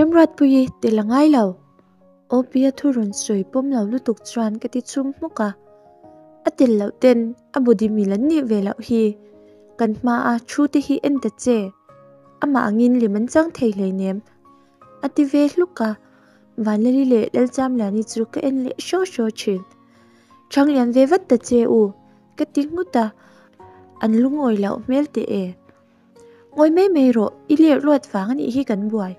Remruatpuii tel a ngai lo. Opia thu rawn sawi pawm lo lutuk chuan ka ti chhum hmuk a. A tel loh ten a body mil an nih ve loh hi. Kan hmaa thu te hi en ta che. Amah angin lem an chang thei hleinem. A ti ve hluk a. Vanlali leh Lalchamliani chu ka en leh hraw hraw thin. Thanglian ve vat ta che u. Ka ti nghut a. An lungawi loh hmel teh e. Ngawi mai mai rawh, i lerh luat vang a nih hi kan buai.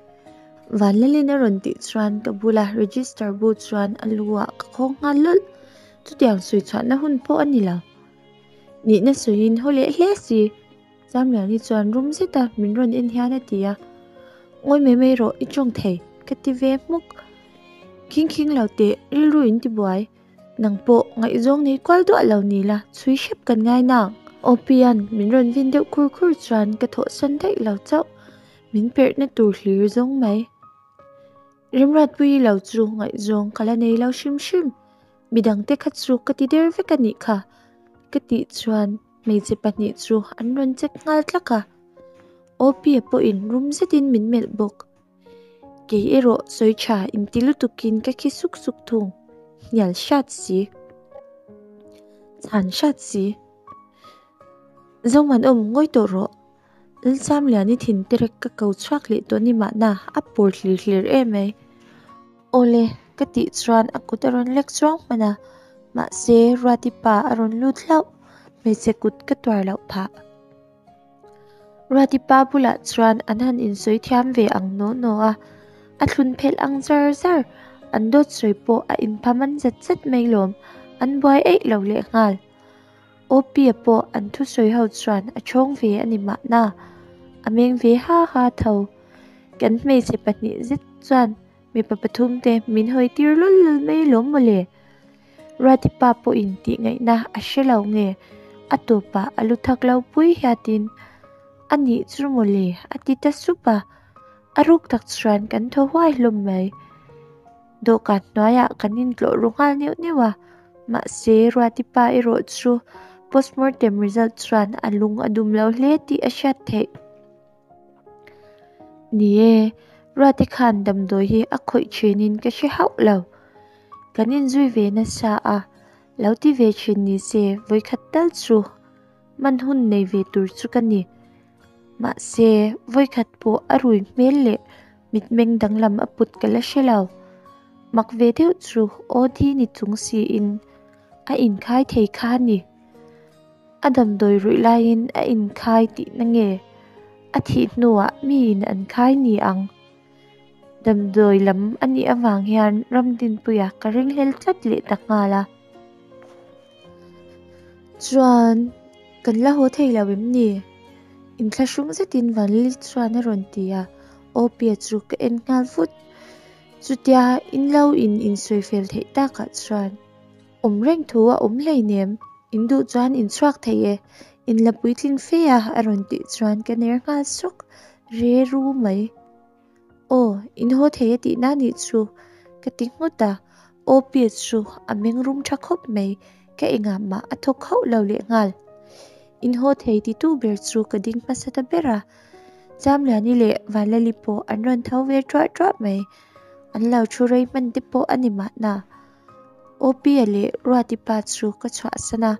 Vanlalin a rawn tih chuan ka bula register bu chuan a lu ah ka khawng nghal lawlh. Chutiang sawi chhuahna hun pawh a ni lo. Nihna sawiin haw leh hle si. Zamliani chuan rum zeta min rawn en hian a ti a. Ngawi mai mai rawh, i tawng thei, ka ti ve hmuk. Khing khing lo teh, rilru in ti buai. Nang pawh ngaihzawng nei kual duah lo ni la, chhui hrep kan ngai nang. Opian min rawn vin deuh khur khur chuan ka thawhsan daih lo chauh, min perhna tur hlir zawng mai. Remruatpuii lo chu ngaihzawng ka la nei lo hrim hrim, midangte kha chu ka ti der vek a nih kha, ka tih chuan hmeichhe pahnih chu an rawn check nghal tlak a. Opia pawhin rum zetin min melh bawk. Kei erawh sawi tha inti lutukin ka khi suk suk thung, hnial hrat si, chhan hrat si. Zoman awm ngawi tawh rawh, Lalsamliani thin terek ka ko chhuak leh tawh ni mahna a pawr hlir hlir em mai. Awle ka tih chuan a kut a rawn lek chuang hman a, mahse Ruati pa a rawn lut hlauh, hmeichhe kut ka tuar loh phah. Ruati pa bulah chuan an han insawi thiam ve ang naw naw a, a thlun phelh ang zar zar, an dawt sawi pawh a inpha man zat zat mai lawm, an buai eih lo leh nghal. Opia pawh an thusawi ho chuan a chhawng ve a ni mahna, a meng ve ha ha tho. Kan hmeichhe pahnih zet chuan mipa pathum te min hawi tir lul lul mai lawm mawle. Ruati pa pawhin tih ngaihna a hre lo nge a tawpah a lu thak lo pui hiatin a nih chu mawle a ti ta sup a, a ruk tak chuan kan thaw huai hlawm mai. Dawhkan hnuaiah kan intlawh ru nghal neuh neuh a, mahse Ruati pa erawh chu postmortem result chuan a lung a dum lo hle tih a hriat theih. Ni e, Ruati khan damdawi hi a khawih thinin ka hre hauh lo. Kan inzui ve nasa a, lo ti ve thin ni se vawikhat tal chu man hun nei ve tur chu ka ni. Mahse, vawikhat pawh a rui hmel leh mitmeng danglam a put ka la hre lo. Mak ve deuh chu aw thi ni chung siin a inkhai thei kha a ni. A damdawi ruih laiin a inkhai tihna nge a thih hnuah miin an khai ni ang? Damdawi lam a nih avang hian Ramdinpuia ka ringhlel tlat leh ta nghal a. Chuan kan la haw thei lo em ni? Inthlahrung zetin Vanlili chuan a rawn ti a, Opia chu ka en nghal vut. Chutia in lo in insawi fel theih takah chuan awm reng thu a awm hleinem, in duh chuan in chhuak thei e, in la puitling fe a a rawn tih chuan ka ner nghal sawk re ru mai. Aw, in haw thei a tihna nih chu ka ti nghut a, Opie chu a meng rum tha khawp mai, ka engah mah a thawk hauh lo leh nghal. In haw thei titu ber chu ka ding hmasa ta ber a, Chamliani leh Vanlali pawh an rawn tho ve ṭuah ṭuah mai, an lo thu rei hman te pawh a ni mahna. Opie leh Ruati pa chu ka chhuahsan a,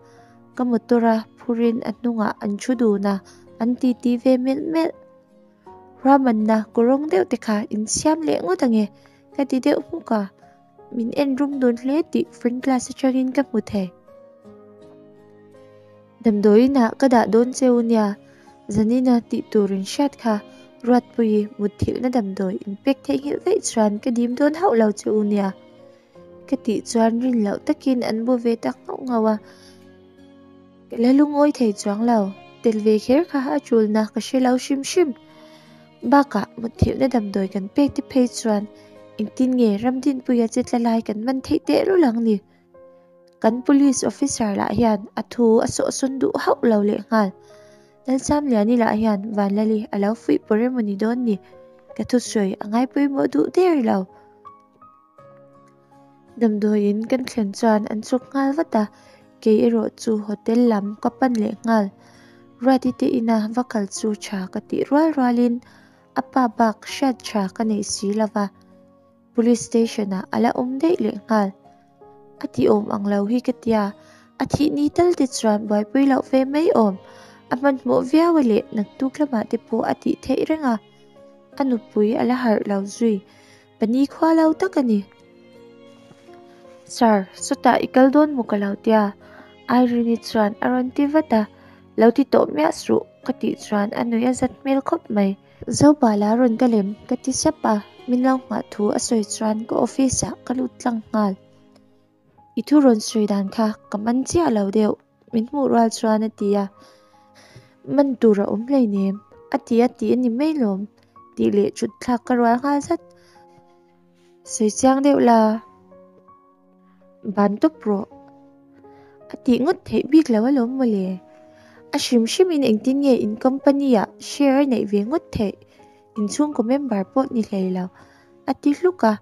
ka motor a phurin a hnungah an thu dun a, an titi ve melh melh. Ruahmanna kawrawng deuh te kha in siam leh ngawt ange ka ti deuh hmuk a, min en rum dun hle tih front glass atangin ka hmu thei. Damdawiin ah ka dah dawn che u nia, Zanina tih tur in hriat kha Ruatpuii mutthilhna damdawi in pek theihnghilh daih chuan ka dim dawn hauh lo che u nia ka tih chuan rin loh takin an bu ve tak nghauh nghauh a. Ka la lungawi thei chuang lo, tel ve kher kha a tulna ka hre lo hrim hrim. Bakah mutthilhna damdawi kan pek te phei chuan engtin nge Ramdinpuia che tla lai kan man theih teh lul ang ni. Kan police officer lah hian a thu a sawhsawn duh hauh lo lehnghal. Lalsamliani lah hian Vanlali a lo fuih pawr emaw ni dawn ni, ka thusawi a ngaipawimawh duh der lo. Damdawiin kan thlen chuan an chhuk nghal vat a, kei erawh chu hotel lam ka pan leh nghal. Ruati te ina va kal chu tha ka tih rual rualin A pa bak hriat tha ka nei si lova, Police station ah a la awm daih lehnghal. A ti awm ang lo hi ka tia, a thih ni tal te chuan buaipui loh ve mai awm. A hmanhmawh viau a leh naktuk lamah te pawh a tih theih reng a. A nupui a la harh lo zui, pahnih khua lo tak a ni. Sir, sawtah i kal dawn maw ka lo tia? Irene-i chuan a rawn ti vat a, Lo ti tawh miah suh ka tih chuan a nuih a zat hmel khawp mai. Zopala rawn ka lem ka ti sap a, min lo nghah thu a sawi chuan ka office ah ka lut tlang nghal. I thu rawn sawi dan kha ka man chiah lo deuh min hmuh rual chuan a ti a, Man tur a awm hleinem a ti a tih a ni mai lawm tih leh thut thlak ka rual nghal zat. Sawi chiang deuh la. Ban tawp rawh. A tih ngawt theih bik lo alawm mawle. A hrim hrimin engtin nge in company ah share a neih ve ngawt theih? Inchhungkaw member pawh ni hlei lo. A ti hluk a.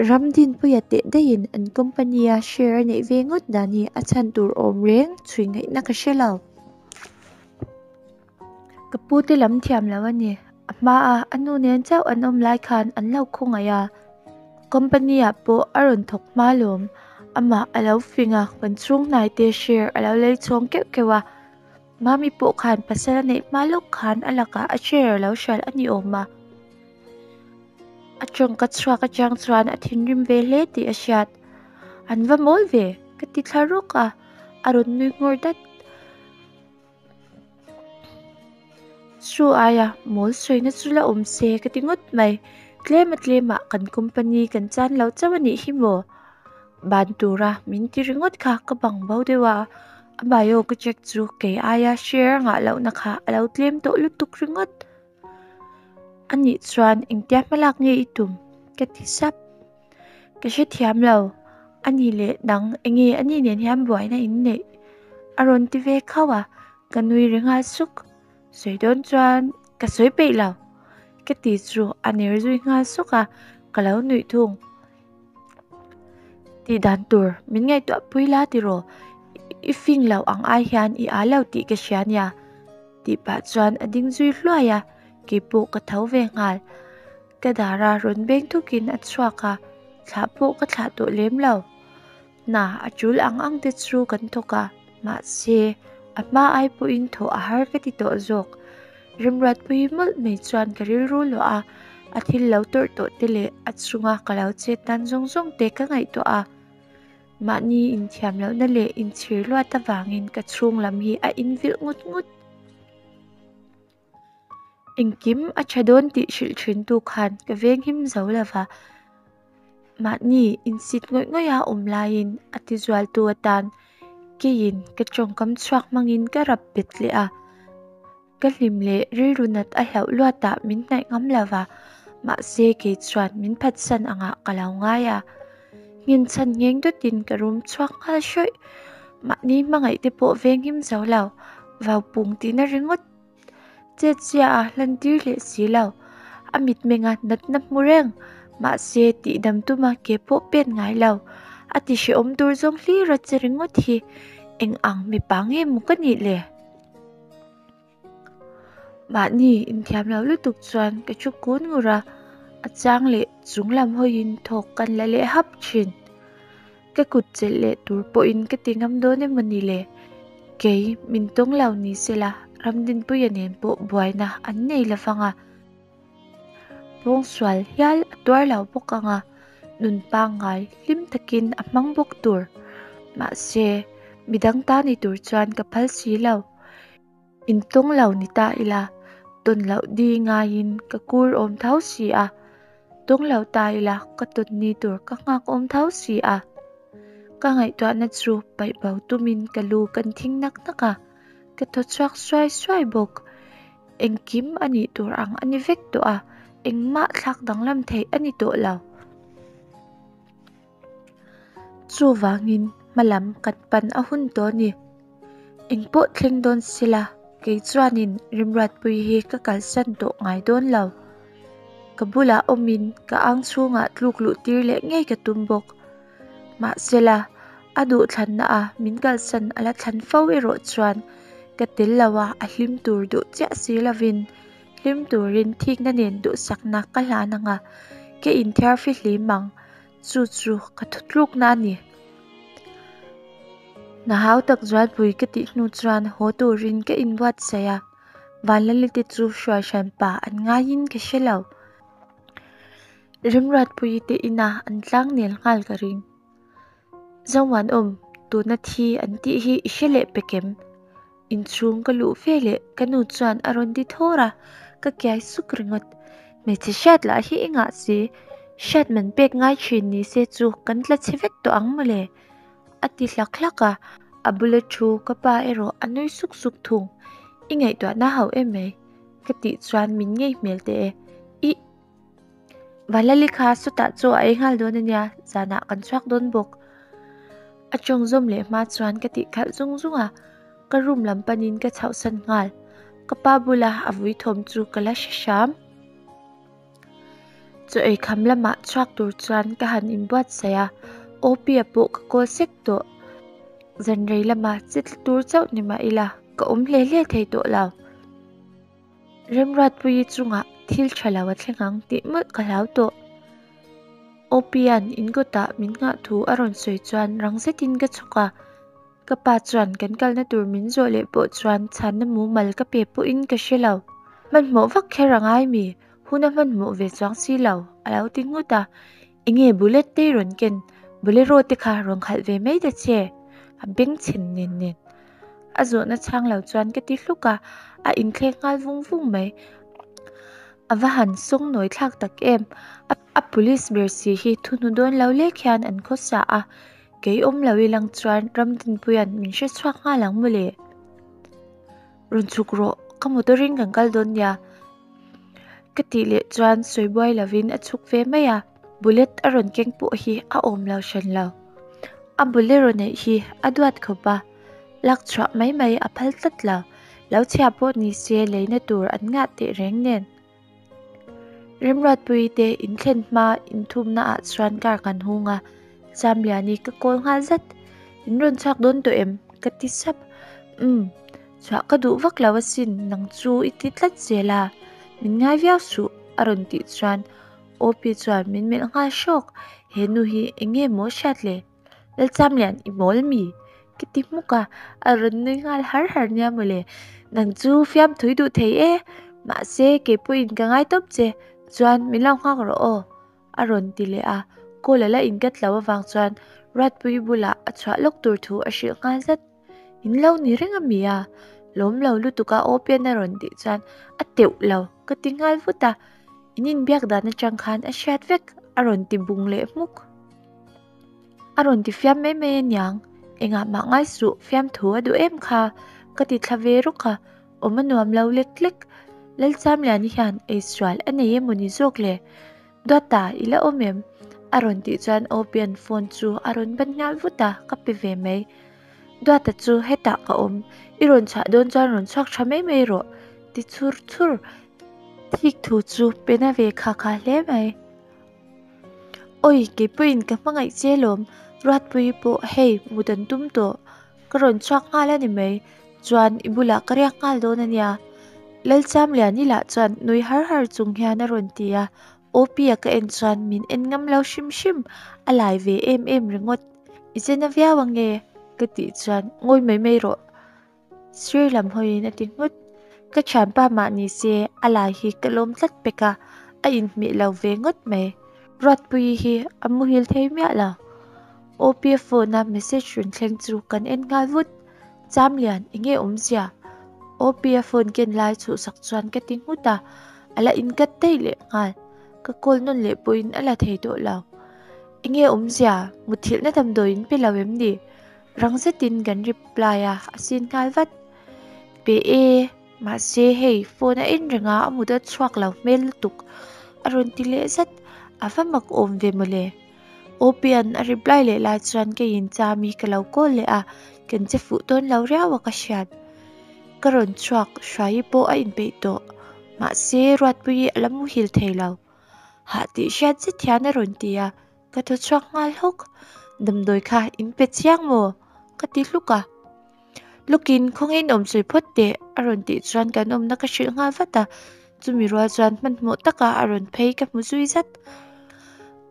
Ramdinpuia teh daihin an company a share a neih ve ngawt dan hi a chhan tur awm reng chhui ngaihna ka hre lo. Ka pu te lam thiam lo a ni. A hma a a nu nen chauh an awm lai khan an lo khawngaih a. Company ah pawh a rawn thawk hma lawm. Amah a lo fing a, kan chhung hnai te share a lo lei chhawng keuh keuh a. Mami pawh khan pasal a neih hma lawk khan a lakah a share a lo hralh a ni awm a. A tawngka chhuak atang chuan a thinrim ve hle tih a hriat. An va mawl ve ka ti thla rawk a, a rawn nui nghawr dat. Chu aia mawl sawina chu la awm se ka ti ngawt mai. Tlem a tlemah kan company kan chan lo chauh a nih hi maw? Ban tura min ti ringawt kha ka bang bo deuh a, a bio ka check chu kei aia share a ngah lohna kha a lo tlem tawh lutuk ringawt. A nih chuan engtia hmalak nge i tum? Ka ti sap. Ka hrethiam lo, a ni leh dang enge a ni nen hian buaina in neih? A rawn ti ve khauh a, ka nui ri nghal suk. Sawi dawn chuan ka sawi peih lo ka ti chu a ner zui nghal suk a, ka lo nuih thung. Tih dan tur min ngaihtuah pui la tiraw? I fing lo ang ai hian i â lo tih ka hria nia tih pah chuan a ding zui hluai a, keipawh ka tho ve nghal. Ka dara rawn beng thukin a chhuak a, thlah pawh ka thlah tawh lem lo. Hna a tul ang ang te chu kan thawk a, mahse a hma ai pawhin thawh a har ka ti tawh zawk. Remruatpui mawlh mai chuan ka rilru luah a, a thil lo tawrh tawh te leh a chunga ka lo chet dan zawng zawng te ka ngaihtuah a. Mahni inthiam lohna leh inchhir luat avangin ka chhung lam hi a invilh ngut ngut. Engkim a tha dawn tih hrilh thin tu khan ka venghim zo lova, mahni insit ngawih ngawih a awm laiin a ti zual tu atan keiin ka tawngkam chhuak hmangin ka rap bet leh a, ka hlim leh rilru nat a hlauh luatah min hnaih ngam lova, mahse kei chuan min phatsan angah ka lo ngai a, nghenchhan ngheng dawtin ka rum chhuak nghal hrawih, mahni hmangaih te pawh venghim zo lo, vaupung tihna ringawt. Chet chia a hlan tir leh si lo. A mitmenga natna hmu reng. Mahse, tihdam tuma ke pawh pen ngai lo. A ti hrehawm tur zawng hlir a che ringawt hi eng ang mipa nge maw ka nih le? Mahni inthiam lo lutuk chuan ka thu kun ngur a, a chang leh chung lam hawiin thawk kan la leh hap thin. Ka kut chelh leh tur pawhin ka ti ngam dawn emaw ni le? Kei min tawng lo ni sela Ramdinpuia nen pawh buaina an nei lo vang a, pawngsual hial a tuar lo bawk ang a, nun pangngai hlim takin a hmang bawk tur. Mahse, midang ta ni tur chuan ka phal si lo. Intawng lo ni ta ila, tawn loh di ngaiin ka kur awm tho si a, tawng lo ta ila ka tawn ni tur ka nghak awm tho si a. Ka ngaihtuahna chu paih bo tumin ka lu kan thing nak nak a, ka thaw chhuak suai suai bawk. Engkim a nih tur ang a ni vek tawh a, engmah thlak danglam theih a ni tawh lo. Chuvangin hmalam kan pan a hun tawh a ni. Engpawh thleng dawn sela kei chuanin Rimruatpui hi ka kalsan tawh ngai dawn lo. Ka bulah awmin ka ang chhungah tluk luh tir leh ngei ka tum bawk. Mahsela a duhthlanna a min kalsan a la thlan fo erawh chuan ka tel lo a a hlim tur duh chiah si lovin. Hlim turin thikna nen duhsakna ka hlan ang a, ka inthiar fihlim ang. Chu chu ka thutlukna a ni. Hna hau tak zualpui ka tih hnu chuan haw turin ka inbuatsaih a, Vanlali te chu hruai hran pa an ngaiin ka hre lo. Remruatpuii te inah an tlangnel nghal ka ring. Zomuanawm, tuna thi an tih hi i hre leh pek em? Inchhung ka luh ve leh ka nu chuan a rawn ti thawr a, ka kiai suk ringawt. Hmeichhe hriat lah hi i ngah si, hriat man pek ngai thin ni se chu kan tla chhe vek tawh ang mawle a ti hlak hlak a, a bula thu ka pa erawh a nui suk suk thung. I ngaihtuahna hauh em mai ka tih chuan min ngei hmel teh e. Ih. Vanlali kha sawtah chaw a ei nghal dawn a nia, zanah kan chhuak dawn bawk. A tawng zawm leh hma chuan ka tih khalh zung zung a, ka room lam panin ka chhohsan nghal. Ka pa bula a vui thawm chu ka la hre hram. Chaw ei kham lamah chhuak tur chuan ka han inbuatsaih a, Opi-a pawh ka call sek tawh. Zanrei lama che tla tur chauh ni mah ila ka awm hle hle thei tawh lo. Remruatpuii chungah thil tha lo a thleng ang tih mawlh ka hlau tawh. Opia'n in kawtah min nghah thu a rawn sawi chuan rang zetin ka chhuk a, ka pa chuan kan kalna tur min zawh leh pawh chuan chhanna mumal ka pe pawhin ka hre lo. Hmanhmawh vak kher a ngai mi? Hun a hmanhmawh ve chuang si lo, a lo ti nghut a. Enge bullet te i rawn ken? Bolero te kha rawn khalh ve mai ta che, a bengchhen nen nen. A zawhna chhang lo chuan ka ti hluk a, a inthlek nghal vung vung mai. A va han sawng nawi thlak tak em! A police ber si hi thuhnu dawn lo lek hian an khawsa a, kei awm lo ilang chuan Ramdinpuia'n min hre chhuak nghal ang mawle. Rawn chhuk rawh, ka motor in kan kal dawn nia. Ka tih leh chuan sawi buai lovin a chhuk ve mai a, bullet a rawn keng pawh hi a awm lo hran lo. A bolero neih hi a duat khawp a, lak chhuah mai mai a phal tlat lo. Lo chhia pawh ni se leina tur an ngah teh reng nen. Remruatpuii te inthlen hma inthumna ah chuan car kan hung a, Chamliani ka call nghal zat. In rawn chhuak dawn tawh em? Ka ti sap. Umm. Chhuah ka duh vak lo asin, nang chu i ti tlat zel a, min ngai viau suh a rawn tih chuan Opi chuan min melh nghal hrawk, he nu hi eng nge maw hriat le? Lalchamlian i mawl mi? Ka ti hmuk a, a rawn nui nghal har har nia mawle, nang chu fiamthui duh thei e, mahse kei pawhin ka ngai tawp che, chuan min lo nghak rawh aw. A rawn ti leh a, call a la inkat lo avang chuan Ruatpuii bulah a chhuah lawk tur thu a hrilh nghal zat. In lo ni reng a mi a? Lawm lo lutuk a Opian a rawn tih chuan a teuh lo ka ti nghal vut a, in inbiak dan atang khan a hriat vek a rawn ti bung leh hmuk. A rawn ti fiam mai mai aniang, engah mah ngai suh fiamthu a duh em kha ka ti thla ve rawk a, awm a nuam lo lek lek. Lalchamliani hian eisual a nei emaw ni zawk le? Duata, i la awm em? A rawn tih chuan Opian phone chu a rawn ban nghal vut a, ka pe ve mai. Duata chu hetah ka awm, i rawn chhuah dawn chuan rawn chhuak tha mai mai rawh, ti chhur chhur. Thik thu chu pe na ve kha kha hle mai. Awi, kei pawhin ka hmangaih che lawm, Ruatpuii pawh hei mut an tum tawh. Ka rawn chhuak nghal a ni mai, chuan i bulah ka riak nghal dawn a nia. Lalchamliani lah chuan nui har har chung hian a rawn ti a, Opi-a ka en chuan min en ngam lo hrim hrim, a lai ve em em ringawt. I che na viau ange? Ka tih chuan ngawi mai mai rawh. Sir lam hawiin a ti nghut. Ka thianpa mah ni se a lai hi ka lawm tlat pek a, a inhmeh lo ve ngawt mai. Ruatpuii hi a muhil thei miah lo. Opia phone a message rawn thleng chu kan en nghal vut. Chamlian, enge awmzia? Opia phone ken lai chhuhsak chuan ka ti nghut a, a la inkat daih leh nghal. Ka call nawn leh pawhin a la thei tawh lo. Enge awmzia? Muthilhna damdawi in pe lo em ni? Rang zetin kan reply a, a sin nghal vat. Pe e, mahse hei phone a en reng a, a mut a chhuak lo hmel lutuk a rawn ti leh zat. A va mak awm ve mawle. Opian a reply leh lai chuan keiin Chami ka lo call leh a, kan che fuh dawn lo riau a ka hriat. Ka rawn chhuak, Hruaii pawh a inpeih tawh. Mahse Ruatpuii a la muhil thei lo. Hah tih hriat zet hian a rawn ti a, ka thaw chhuak nghal hawk. Damdawi kha in pe chiang maw? Ka ti hluk a. Lukin khawngaih in awm sawi phawt teh a rawn tih chuan kan awmna ka hrilh nghal vat a. Chumi rual chuan hmanhmawh taka a rawn phei ka hmu zui zat.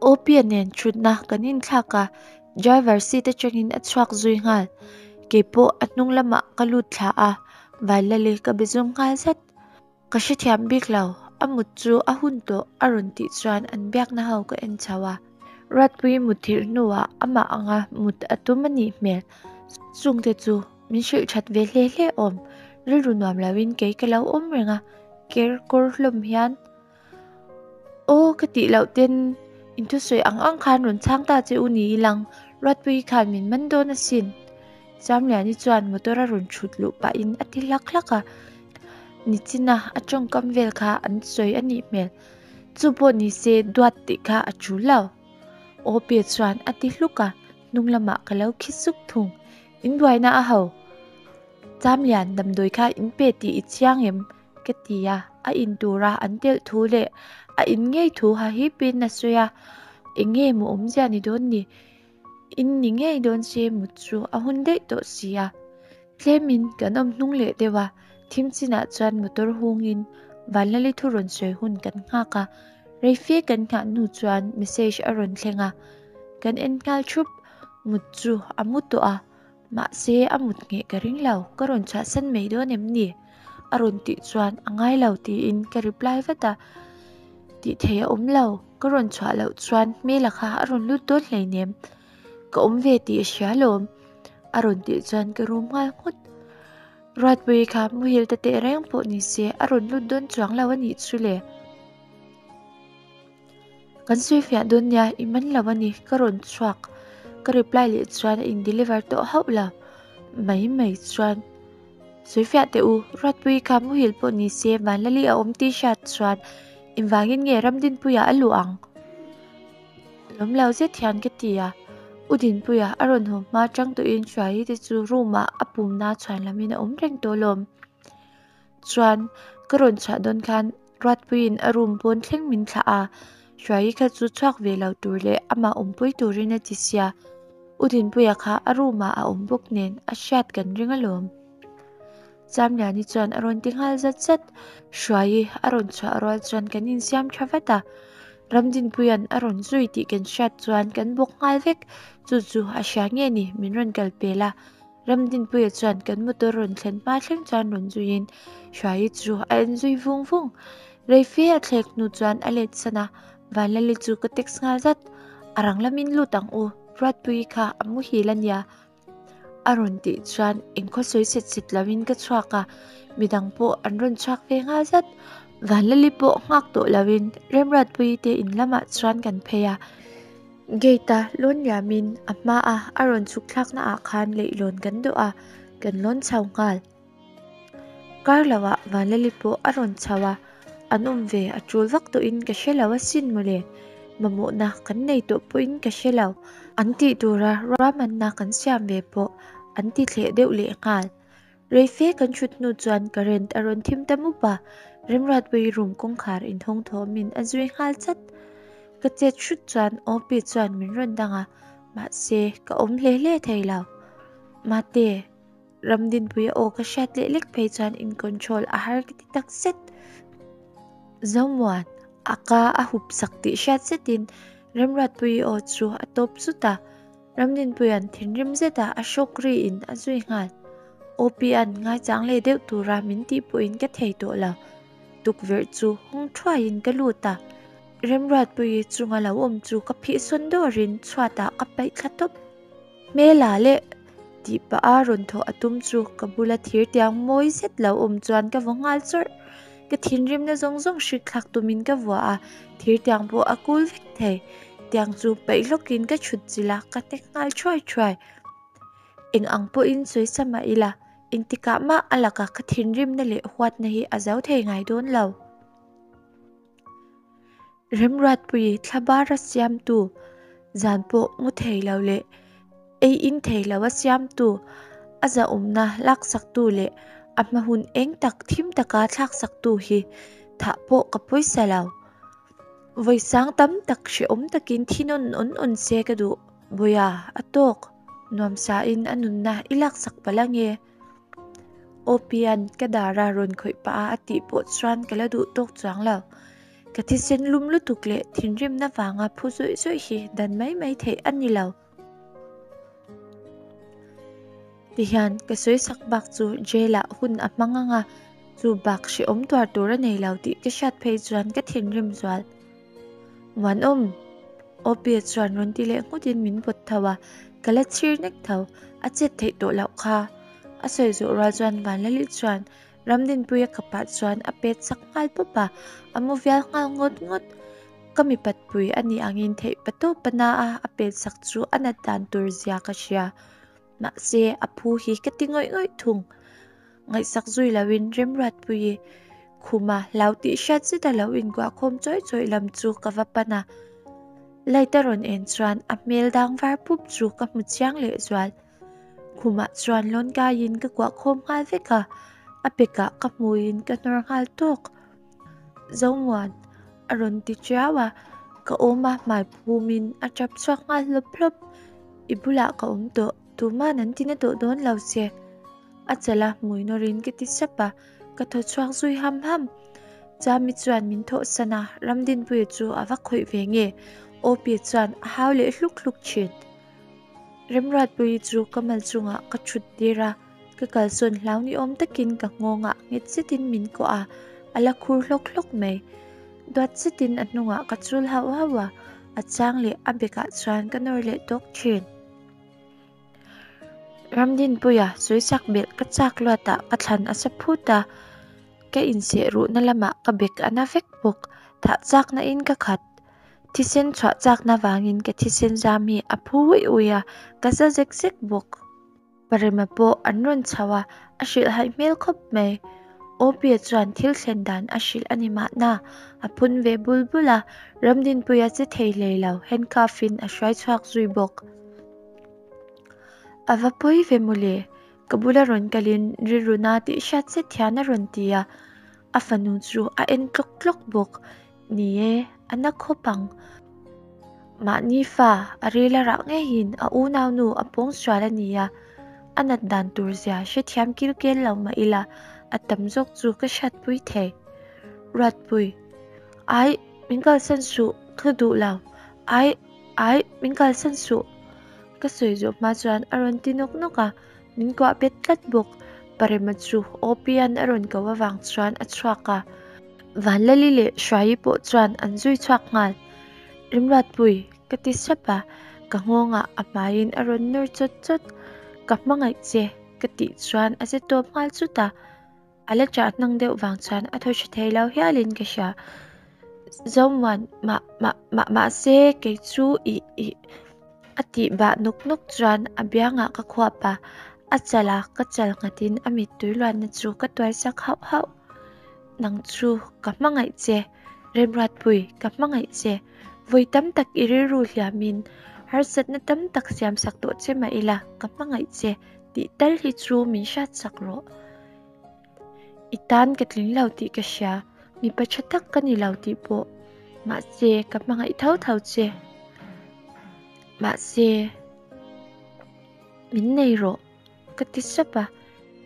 Opia nen thutna kan inthlak a, driver seat atangin a chhuak zui nghal. Keipawh a hnung lamah ka lut thla a, Vanlali ka be zum nghal zat. Ka hrethiam bik lo, a mut chu a hun tawh a rawn tih chuan an biakna ho ka en chho a. Ruatpuii muthilh hnuah amah anga mut a tum a nih hmel. Chungte chu min hrilh that ve hle hle awm. Rilru nuam loin kei ka lo awm reng a, ker kawr hlawm hian Aw ka tih loh ten in thusawi ang ang khan rawn chhang ta che u ni ilang, Ruatpuii khan min man dawn asin. Chamliani chuan motor a rawn thut luh pahin a ti hlak hlak a, nichina a tawngkam vel kha an sawi a nih hmel. Chu pawh ni se duat tih kha a tul lo. Aw pe chuan a ti hluk a, hnung lamah ka lo khi suk thung. In buaina a ho. Chamlian damdawi kha in pe tih i chiang em? Ka ti a, a in tura an telh thu leh a in ngei thu ha hipin a sawi a, eng nge maw awmzia ni dawn ni? In ni ngei dawn se mut chu a hun daih tawh si a. Tlemin kan awm hnung leh deuh a, thim chinah chuan motor hungin Vanlali thu rawn sawi hun kan nghak a, rei fe kan nghah hnu chuan message a rawn thleng a, kan en nghal thup, mut chu a mu tawh a. Mahse, a mut ngheh ka ring lo, ka rawn chhuahsan mai dawn em ni? A rawn tih chuan a ngai lo tiin ka reply vat a, Tih theih a awm lo, ka rawn chhuah loh chuan hmela kha a rawn lut dawn hleinem, ka awm ve tih a hria lawm a rawn tih chuan ka rum nghal nghut. Ruatpuii kha muhil ta teh reng pawh ni se a rawn lut dawn chuang lo a nih chu le. Kan sawi fiah dawn nia, i man lo a ni, ka rawn chhuak. Ka reply leh chuan a in deliver tawh hauh lo. Mai mai chuan sawi fiah teh u, Ruatpuii kha muhil pawh ni se Vanlali a awm tih hriat chuan engvangin nge Ramdinpuia a luh ang? Lawm lo zet hian ka ti a, U Dinpuia a rawn haw hma tang tawhin Hruaii te chu room ah a pumna chhuan lamin a awm reng tawh lawm. Chuan ka rawn chhuah dawn khan Ruatpuiin a room pawn thleng min thlah a, Hruaii kha chu chhuak ve lo tur leh amah awmpui turin a ti sia. U Dinpuia kha a room ah a awm bawk nen a hriat kan ring alawm. Chamliani chuan a rawn ti nghal zat zat. Hruaii a rawn chhuah rual chuan kan insiam tha vat a, Ramdinpuia'n a rawn zui tih kan hriat chuan kan bawk nghal vek. Chu chu a hria nge ni min rawn kal pel a. Ramdinpuia chuan kan motor rawn thlen hma thleng chuan rawn zuiin Hruaii chu a en zui vung vung. Rei fe a thlek hnu chuan a let san a, Vanlali chu ka text nghal zat. A rang lamin lut ang u, Ruatpuii kha a muhil a nia a rawn tih chuan engkhaw sawi set set loin ka chhuak a, midang pawh an rawn chhuak ve nghal zat. Vanlali pawh nghak tawh loin Remruatpuii te in lamah chuan kan phei a. Gate a lawn liamin a hma a a rawn chhuk thlakna ah khan leihlawn kan dawh a, kan lawn chho nghal. Kar lo ah Vanlali pawh a rawn chho a, an awm ve a tul vak tawhin ka hre lo asin mawle, mamawhna kan nei tawh pawhin ka hre lo, an tih tura ruahmanna kan siam ve pawh an ti thleh deuh leh nghal. Rei fe kan thut hnu chuan current a rawn thim ta mup a, Remruatpuii room kawngkhar inhawng thawmin a zui nghal chat. Ka chet hrut chuan Opi chuan min rawn dang a, mahse ka awm hle hle thei lo. Mate, Ramdinpuia aw ka hriat leh lek phei chuan in control a har ka ti tak zet. Zomuan, a ka a hup sak tih hriat zetin Remruatpuii aw chu a tawp zut a. Ramdinpuia'n thinrim zeta a hrawk riin a zui nghal. Opia'n ngaichang leh deuh tura min tih pawhin ka thei tawh lo. Tukverh chu hawng thuaiin ka lut a, Remruatpuii chunga lo awm chu ka phih sawn dawrin chhuatah ka paih thla tawp. Hmela leh tih pah a rawn thawh a tum chu ka bula thir tiang mawi zet lo awm chuan ka vaw nghal chawrh. Ka thinrimna zawng zawng hrik thlak tumin ka vuah a, thir tiang pawh a kul vek thei. Tiang chu peih hlawkin ka chhut chilh a, ka hnek nghal thuai thuai. Eng ang pawhin sawi sa mah ila, engtikah mah a laka ka thinrimna leh huatna hi a zo thei ngai dawn lo. Remruatpuii thlabara siamtu, zan pawh mu thei lo leh ei in thei lo a siamtu, a zahawmna laksaktu leh a hma hun eng tak thim taka thlaksaktu hi thah pawh ka pawisa lo. Vawi sang tam tak hrehawm takin thi nawn awn awn se ka duh. Bawia, a tawk, nuamsain a nunna i laksak palh ange. Opia'n ka dara rawn khawih pah a a tih pawh chuan ka la duh tawk chuang lo. Ka thisen lum lutuk leh thinrimna vanga phu zawih zawih hi dan mai mai theih a ni lo. Tihian ka sawi sak bak chu jail ah hun a hmang ang a, chu bak hrehawm tuar tur a nei lo tih ka hriat phei chuan ka thinrim zual. Muanawm! Opie chuan rawn ti leh nghutin min pawt tho a, ka la chhir nek tho, a chet theih tawh loh kha. A sawi zawh rual chuan Vanlali chuan Ramdinpuia kapah chuan a pet sak nghal pawp a, a mu vial nghal ngawt ngawt. Ka mipat pui a nih angin theih patawp a na a, a pet sak chu a nat dan tur zia ka hria. Mahse, a phu hi ka ti ngawih ngawih thung. Ngaihsak zui loin Remruatpuii khuma hlau tih hriat zet a lo inkuah khawm chawih chawih lam chu ka va pan a. Light a rawn en chuan a hmel dang var pup chu ka hmu chiang lehzual. Khumah chuan lawn kaiin ka kuah khawm nghal vek a, a pekah ka hmuiin ka hnawr nghal tawk. Zomuan a rawn ti tiau a, ka awm a hmai phumin a tap chhuak nghal hlawp hlawp. I bulah ka awm tawh, tuman an tina tawh dawn lo che. A chala hmui nawrin ka ti sap a, ka thaw chhuak zui ham ham. Chami chuan min thawhsan a, Ramdinpuia chu a va khawih ve nge? Awpi chuan a hau leh hluk hluk thin. Remruatpuii chu ka mal chungah ka thut tir a, ka kalsawn hlau ni awm takin ka nghawngah nghet zetin min kuah a, a la khur hlawk hlawk mai. Duat zetin a hnungah ka chul hauh hauh a, a chang leh a bekah chuan ka nawr leh tawk thin. Ramdinpuia sawisak belh ka chak luatah ka thlan a sa phut a, ka inseh ruhna lamah ka bek a na vek bawk, thah chakna in ka khat. Thisen chhuah chakna vangin ka thisen zam hi a phu uih uih a, ka za zek zek bawk. Parema pawh an rawn chho a, a hrilhhaih hmel khawp mai. Opia chuan thil thlen dan a hrilh a ni mahna, a phun ve bul bul a, Ramdinpuia che thei hlei lo handcuff in a hruai chhuak zui bawk. A va pawi ve mawle, ka bula rawn kalin rilru na tih hriat zet hian a rawn ti a, a fanu chu a en tlawk tlawk bawk. Ni e, a na khawp ang. Mahni fa a ril a rah ngeiin a unaunu a pawng sual a ni a, a nat dan tur zia hrethiam kil kel lo mah ila a tam zawk chu ka hriatpui thei. Ruatpui, Ai, min kalsan suh, ka duh lo. Ai, ai, min kalsan suh. Ka sawi zawh hma chuan a rawn ti nawk nawk a, min kuah bet tlat bawk. Parema chu Opian a rawn ko avang chuan a chhuak a. Vanlali leh Hruaii pawh chuan an zui chhuak nghal. Rimruatpui, ka ti sap a, ka nghawngah a hmaiin a rawn nawr chawt chawt. Ka hmangaih che, ka tih chuan a che tawp nghal chut a. A la chah hnang deuh vang chuan a thaw hre thei lo hialin ka hria. Zomuan, mah, mah, mah, mahse kei chu ih, ih. A tih bah nawk nawk chuan a biangah ka khuap a, a chal a ka chal nghatin a mittui luanna chu ka tuai sak hauh hauh. Nang chu ka hmangaih che, Remruatpui ka hmangaih che, vawi tam tak i rilru hliamin harsatna tam tak siam sak tawh che mah ila ka hmangaih che tih tal hi chu min hriat sak rawh. I tan ka tling lo tih ka hria, mipa tha tak ka ni lo tih pawh mahse ka hmangaih tho tho che. Mahse min nei rawh. Ka ti sap a,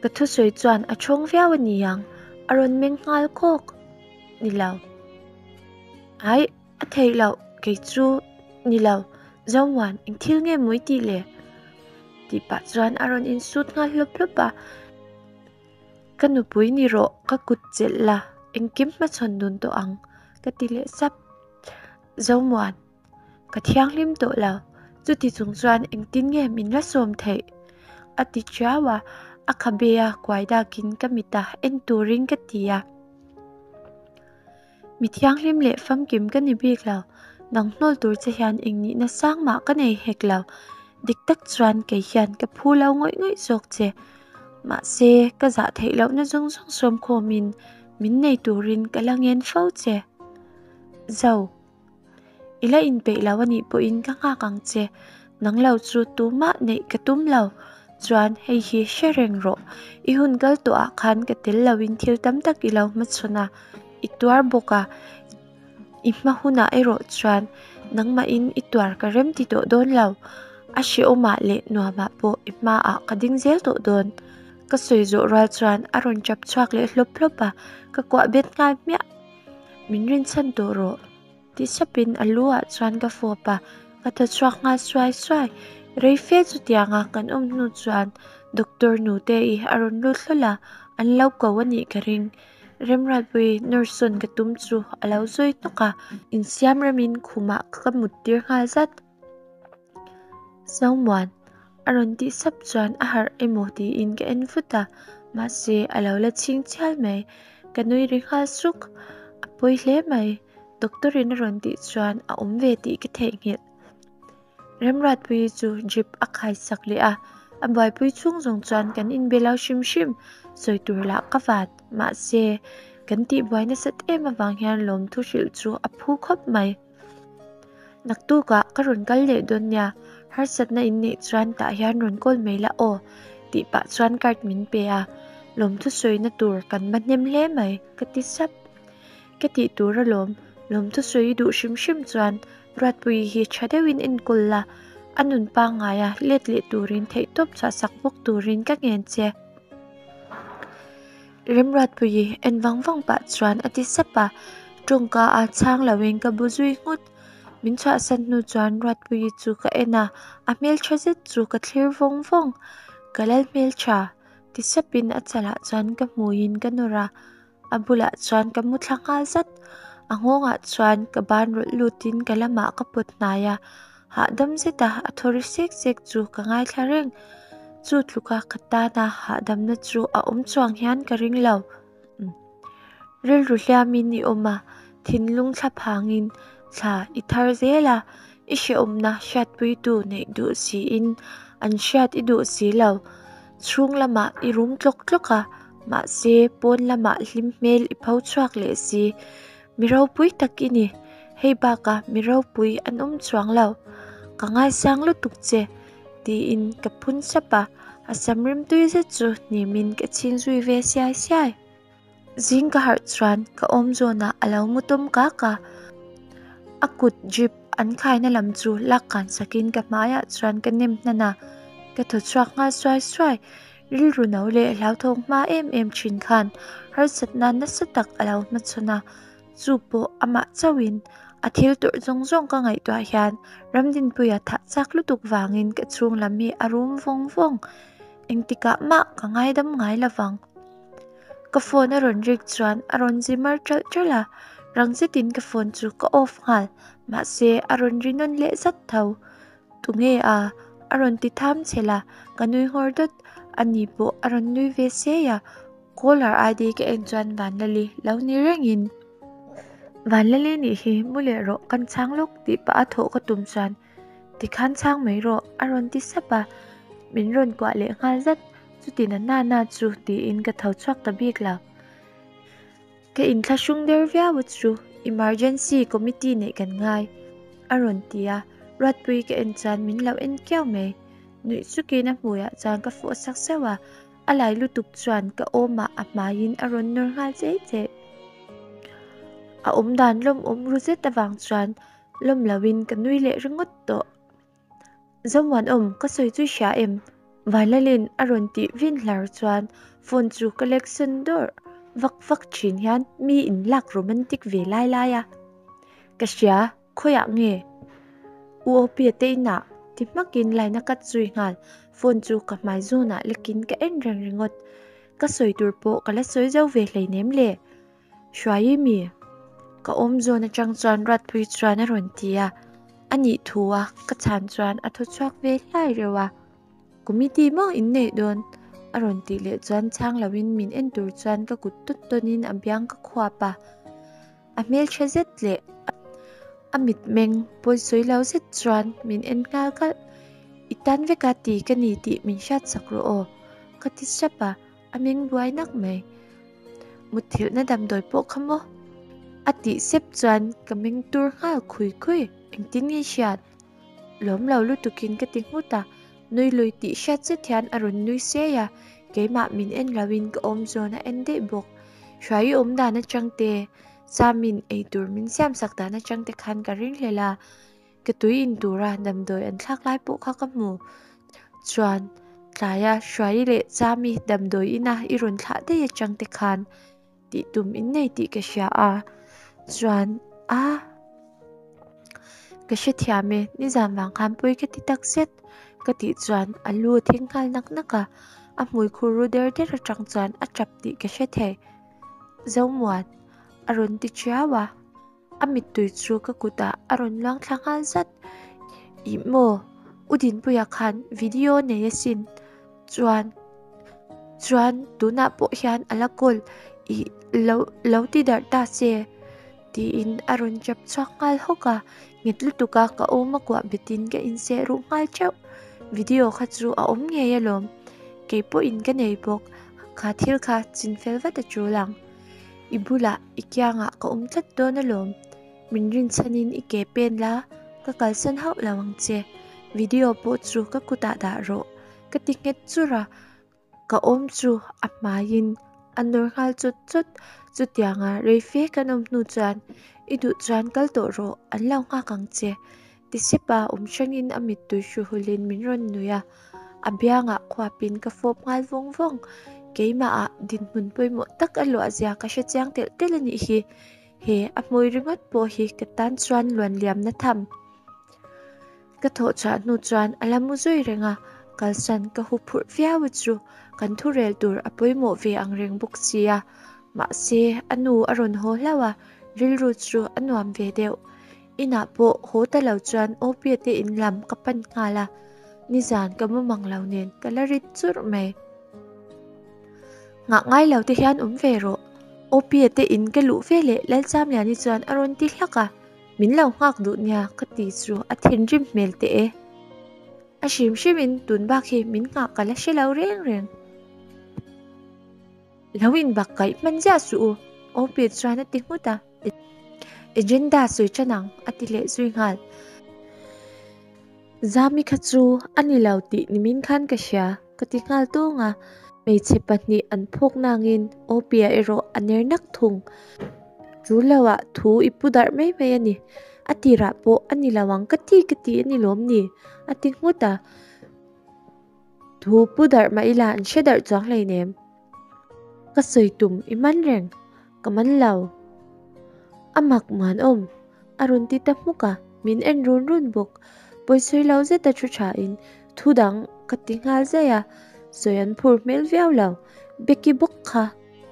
ka thusawi chuan a thawng viau a ni ang, a rawn meng nghal kawk. Ni lo. Aih, a theih loh, kei chu ni lo, Zomuan, eng thil nge maw i tih le? Tih pah chuan a rawn insut nghal hlawp hlawp a. Ka nupui ni rawh, ka kut chelh la, engkim hmachhawn dun tawh ang, ka ti leh sap. Zomuan. Ka thianghlim tawh lo, chuti chung chuan engtin nge min la sawm theih? A ti tiau a, a khabe a kuai dakin ka mit a en turin ka ti a. Mi thianghlim leh famkim ka ni bik lo, nang hnawl tur che hian eng nihna sang mah ka nei hek lo, dik tak chuan kei hian ka phu lo ngawih ngawih zawk che. Mahse, ka zah theih lohna zawng zawng sawmkhawmin min nei turin ka la ngen fo che. Zo. I la inpeih lo a nih pawhin ka nghak ang che, nang lo chu tumah neih ka tum lo. Chuan hei hi hre reng rawh, i hun kal tawh ah khan ka tel loin thil tam tak i lo hmachhawn a, i tuar bawk a, i hma hunah erawh chuan nangmahin i tuar ka rem ti tawh dawn lo, a hrehawmah leh nuamah pawh i hmaah ka ding zel tawh dawn. Ka sawi zawh rual chuan a rawn tap chhuak leh hlawp hlawp a, ka kuah bet nghal hmiah. Min rinchhan tawh rawh. Ti sapin a lu ah chuan ka fawp a, ka thaw chhuak nghal suai suai. Rei fe chutianga kan awm hnu chuan Doctor Nute-i a rawn lut hlawl a, an lo ko a nih ka ring. Remruatpui nawr sawn ka tum chu a lo zawi hnawk a, insiam remin khumah ka mut tir nghal zat. Zomuan a rawn tih sap chuan a harh emaw tiin ka en vut a, mahse a lo la chhing chial mai. Ka nui ri nghal suk, a pawi hle mai. Doctor in a rawn tih chuan a awm ve tih ka theihnghilh. Remruatpuii chu jeep a khai sak leh a, a buaipui chhung zawng chuan kan inbe lo hrim hrim, sawi tur lah ka vat. Mahse, kan tihbuai nasat em avang hian lawmthu hrilh chu a phu khawp mai. Naktukah ka rawn kal leh dawn nia, harsatna in neih chuan tah hian rawn call mai la aw tih pah chuan card min pe a, lawmthu sawina tur kan ma hnem hle mai ka ti sap. Ka tih tur alawm, lawmthu sawi i duh hrim hrim chuan Ruatpuii hi tha deuhin enkawl la, a nun pangngaia let leh turin theihtawp chhuahsak bawk turin ka ngen che. Remruatpuii en vang vang pah chuan a ti sap a, tawngka a chhang loin ka bu zui nghut. Min chhuahsan hnu chuan Ruatpuii chu ka en a, a hmeltha zet chu ka thlir vawng vawng. Ka lal hmeltha ti sapin a chalah chuan ka hmuiin ka nawr a, a bulah chuan ka mu thla nghal zat. A nghawngah chuan ka ban rawlh lutin ka lamah ka pawt hnai a, hahdam zeta a thaw ri sek sek chu ka ngaithla reng. Chu tluka ka tana hahdamna chu a awm chuang hian ka ring lo. Rilru hliamin i awm a, thinlung thla phangin thla i thar zel a, i hrehawmna hriatpuitu neih duh siin an hriat i duh si lo. Chhung lamah i rum tlawk tlawk a, mahse pawn lamah hlim hmel i pho chhuak leh si. Mi ropui tak i ni, hei bakah mi ropui an awm chuang lo. Ka ngaisang lutuk che, tiin ka phun sap a, a sam rimtui zet chu hnimin ka chhing zui ve siai siai. Zing ka harh chuan ka awm zawnah a lo mu tawm kak a, a kut drip an khaina lam chu lak kan sakin ka hmaiah chuan ka nem hnan a, ka thaw chhuak nghal suai suai. Rilru no leh hlauthawng hma em em thin khan harsatna nasa tak a lo hmachhawn a, chu pawh amah chauhin a thil tawrh zawng zawng ka ngaihtuah hian Ramdinpuia thah chak lutuk vangin ka chhung lam hi a rum vawng vawng. Engtikah mah ka ngaidam ngai lovang. Ka phone a rawn rik chuan a rawn zi mar ṭalh ṭalh a, rang zetin ka phone chu ka off nghal, mahse a rawn ri nawn leh zat tho. Tunge a? A rawn ti tham chhel a, ka nui nghawr dawt, ani pawh a rawn nui ve sei a, caller ID ka en chuan Vanlali lo ni rengin. Vanlali nih hi mu leh rawh kan chhang lawk tih pah a thawh ka tum chuan Tikhan chhang mai rawh a rawn ti sap a, min rawn kuah leh nghal zat, chuti na na na chu tiin ka tho chhuak ta bik lo. Ka inthlahrung der viau a chu emergency committee neih kan ngai a rawn ti a, Ruatpui ka en chuan min lo en kiau mai. Nuih sukin a hmuiah chuan ka fawh sak sauh a, a lai lutuk chuan ka awmah a hmaiin a rawn nawr nghal chei chei. A awmdan lawmawm ru zet avang chuan Lawm loin ka nui leh ringawt tawh. Zomuanawm, ka sawi chu i hria em? Vanlalin a rawn tih vin hlar chuan phone chu ka lek sawn dawrh vak vak thin hian mi in lak romantic ve lai lai a. Ka hria, khawiah nge? U Opia te inah ti hmakin line a cut zui nghal, phone chu ka hmai zawnah lekin ka en reng ringawt. Ka sawi tur pawh ka la sawi zo ve hleinem le. Hruai mi? Ka awm zawn atang chuan Ruatpui chuan a rawn ti a, a nih thu a ka chhan chuan a thaw chhuak ve hlai reuh a. Committee maw in neih dawn? A rawn tih leh chuan chhang loin min en tur chuan ka kut tawn tawnin a biang ka khuap a, a hmeltha zet leh a mitmeng pawisawi lo zet chuan min en nghal kalh. I tan veka ti ka ni tih min hriatsak rawh aw ka ti sap a. A meng buai nak mai. Mutthilhna damdawi pawh kha maw? A tih sep chuan ka meng tur nghal khui khui. Engtin nge hriat? Lawm lo lutukin ka ti nghut a, nui lui tih hriat zet hian a rawn nui sei a, keimah min en loin ka awm zawn a en daih bawk. Hruai i awm dan atang te, Samin eitur min siamsak dan atang te khan ka ringhlel a, Ka tui in tura damdawi an thlak lai pawh kha ka hmu. Chuan, Tlaia Hruaii leh Chami damdawi ina i rawn thlah daih atang te khan tih tum in nei tih ka hria a, chuan a ka hrethiam e, nizan vang khan pawi ka ti tak zet ka tih chuan a lu a thing nghal nak nak a, a hmui khur ru der der atang chuan a tap tih ka hre thei. Zomuan a rawn ti chiau a. A mittui chu ka kutah a rawn luang thla nghal zat. Ih maw, U Dinpuia khan video nei asin. Chuan, chuan tunah pawh hian a la kawl ih lo lo ti darh ta che tiin a rawn chap chhuak nghal hawk a. Nghet lutuk a ka awm a kuah betin ka inseh ruh nghal teuh. Video kha chu a awm ngei alawm. Kei pawhin ka nei bawk. Kha thil kha chinfel vat a tul ang. I bulah i kiangah ka awm tlat dawn alawm, min rinchhanin i ke pen la, ka kalsan hauh lo ang che, video pawh chu ka kutah dah rawh ka ti nghet chur a, ka awm chu a hmaiin a nawr nghal chawt chawt, chutianga rei fe kan awm hnu chuan i duh chuan kal tawh rawh an lo nghak ang che ti sep a awm hrangin a mittui hru hulin min rawn nuih a. A biangah khuapin ka fawp nghal vawng vawng. Keimahah dinhmun pawimawh tak a luah zia ka hre chiang telh telh a nih hi. He a hmui ringawt pawh hi ka tan chuan luan liamna tham. Ka thawh chhuah hnu chuan a la mu zui reng a, kalsan ka hu phurh viau a chu kan thurel tur a pawimawh ve ang reng bawk sia. Mahse, a nu a rawn haw hlauh a, rilru chu a nuam ve deuh. Inah pawh haw ta lo chuan Opia te in lam ka pan nghal a, nizan ka mu mang lo nen ka la rit churh mai. Nghah ngai lo te hian awm ve rawh. Opia te in ka luh ve leh Lalchamliani chuan a rawn ti hlak a, min lo nghak duh nia ka ti chu a thinrim hmel teh e. A hrim hrimin tun bak hi min nghah ka la hre lo reng reng. Lo inbak kaih hman ziah suh u, Opia chuan a ti nghut a. Agenda sawi tan ang a ti leh zui nghal. Zami kha chu a ni lo tih nimin khan ka hria ka ti nghal tawng a, hmeichhe pahnih an phawk nangin Opia erawh a ner nak thung. Tul loah thu i pu darh mai mai a ni, a tirah pawh a ni lo ang ka ti ka ti a ni lawm ni a ti nghut a, thu pu darh mah ila an hre darh chuang hleinem. Ka sawi tum i man reng, ka man lo. A mak muanawm, a rawn ti ta hmuk a, min en run run bawk. Pawisawi lo zeta thu thain thu dang ka ti nghal zai a, sawi an phur hmel viau lo. Becky bawk kha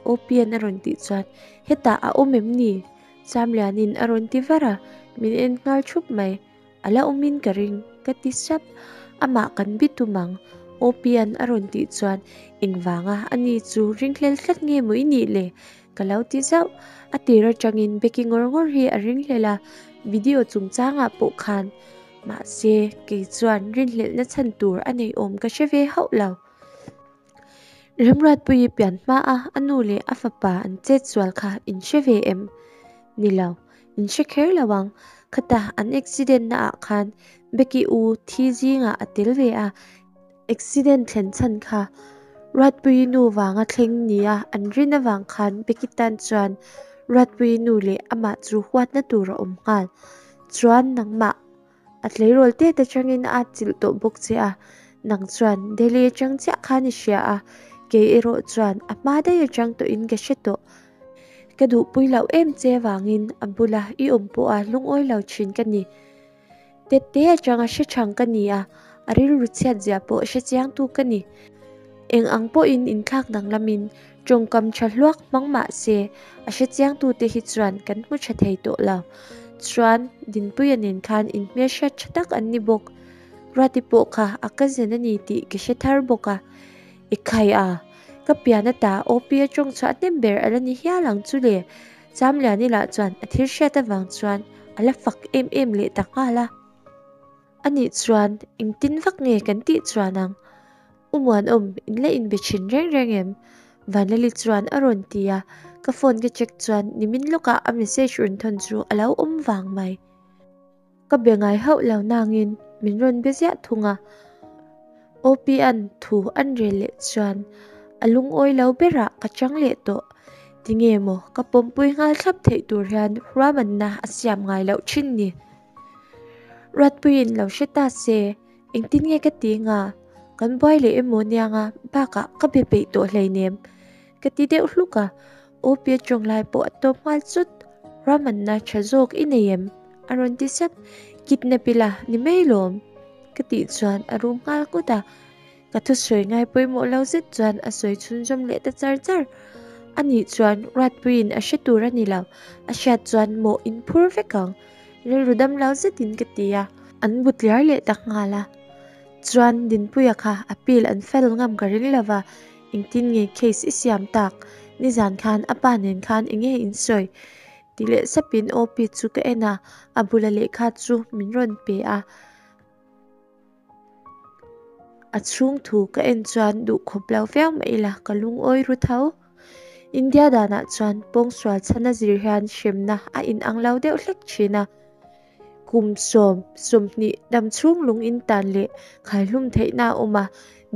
Opian a rawn tih chuan hetah a awm em ni? Chamlianin a rawn ti var a, min en nghal thup mai. A la awmin ka ring, ka ti sap. Amah kan bi tum ang, Opian a rawn tih chuan engvanga ani chu ringhlel tlat nge maw i nih le? Ka lo ti zauh. A tir atangin Becky ngawr ngawr hi a ringhlel a, video chungchangah pawh khan. Mahse, kei chuan rinhlelhna chhan tur a nei awm ka hre ve hauh lo. Remruatpuii pian hmaa a nu leh a fapa an chet sual kha in hre ve em? Ni lo, in hre kher lo ang. Khata an accident na ah khan Becky u thi zingah a tel ve a, accident thlen chhan kha Ruatpuii nu vanga thleng nia an rin avang khan Becky tan chuan Ruatpuii nu leh amah chu huatna tur a awm nghal. Chuan nangmah A tleirawl tet atangin a atchilh tawh bawk che a, nang chuan Delhi atang chiah khan i hria a, kei erawh chuan a hma daih atang tawhin ka hre tawh. Ka duhpui loh em che avangin a bula i awm pawha lungawi lo thin ka ni. Tette atanga hre thang ka ni a, a rilru chhiat zia pawh hre chiangtu ka ni. Eng ang pawhin inthlak danglamin tawngkam tha hluak hmang mah se a hre chiangtute hi chuan kan hmu tha thei tawh lo. Chuan Dinpuia nen khan inhmelhriat tha tak an ni bawk. Ruati pawh kha a cousin a ni tih ka hre thar bawk a. Ekhai a, ka pian ata OP a tawng chhuah hnem ber a la ni hial ang chu le. Chamliani lah chuan a thil hriat avang chuan a la fak em em leh ta nghal a. Anih chuan engtin vak nge kan tih chuan ang? U Muanawm, in la inbe thin reng reng em? Vanlali chuan a rawn ti a, ka phone ka check chuan nimin lawkah a message rawn thawn chu a lo awm vang mai. Ka be ngai hauh lo nangin min rawn be ziah thung a, OP-a'n thu an rel leh chuan a lungawi lo berah ka chang leh tawh. Tinge maw ka pawmpui nghal thlap theih tur hian ruahmanna a siam ngai loh thin ni? Ruatpuiin lo hre ta se, engtin nge ka ti nga? Kan buai leh emaw nia nga, bakah ka be peih tawh hleinem ka ti deuh hluk a, Opi tawng lai pawh a tawp nghal chut. Ruahmanna tha zawk i nei em? A rawn ti sep. Kidnap ila ni mai lawm ka tih chuan a rum nghal nghut a. Ka thusawi ngai pawimawh lo zet chuan a sawi chhunzawm leh ta char char. Anih chuan Ruatpuiin a hre tur a ni lo, a hriat chuan mawh in phur vek ang. Rilru dam lo zetin ka ti a. An bu tliar leh ta nghal a. Chuan Dinpuia kha appeal an fel ngam ka ring lo va, engtin nge case i siam tak? Nizan khan a pa nen khan enge in sawi? Ti leh sapin OP chu ka en a, a bula lehkha chu min rawn pe a. A chhung thu ka en chuan duh khawp lo viau mah ila ka lungawi ru tho. India danah chuan pawngsual chhana zir hian hremna a inang lo deuh hlek thin a. Kum sawm, 20 dam chhung lung in tan leh khaihlum theihna a awm a,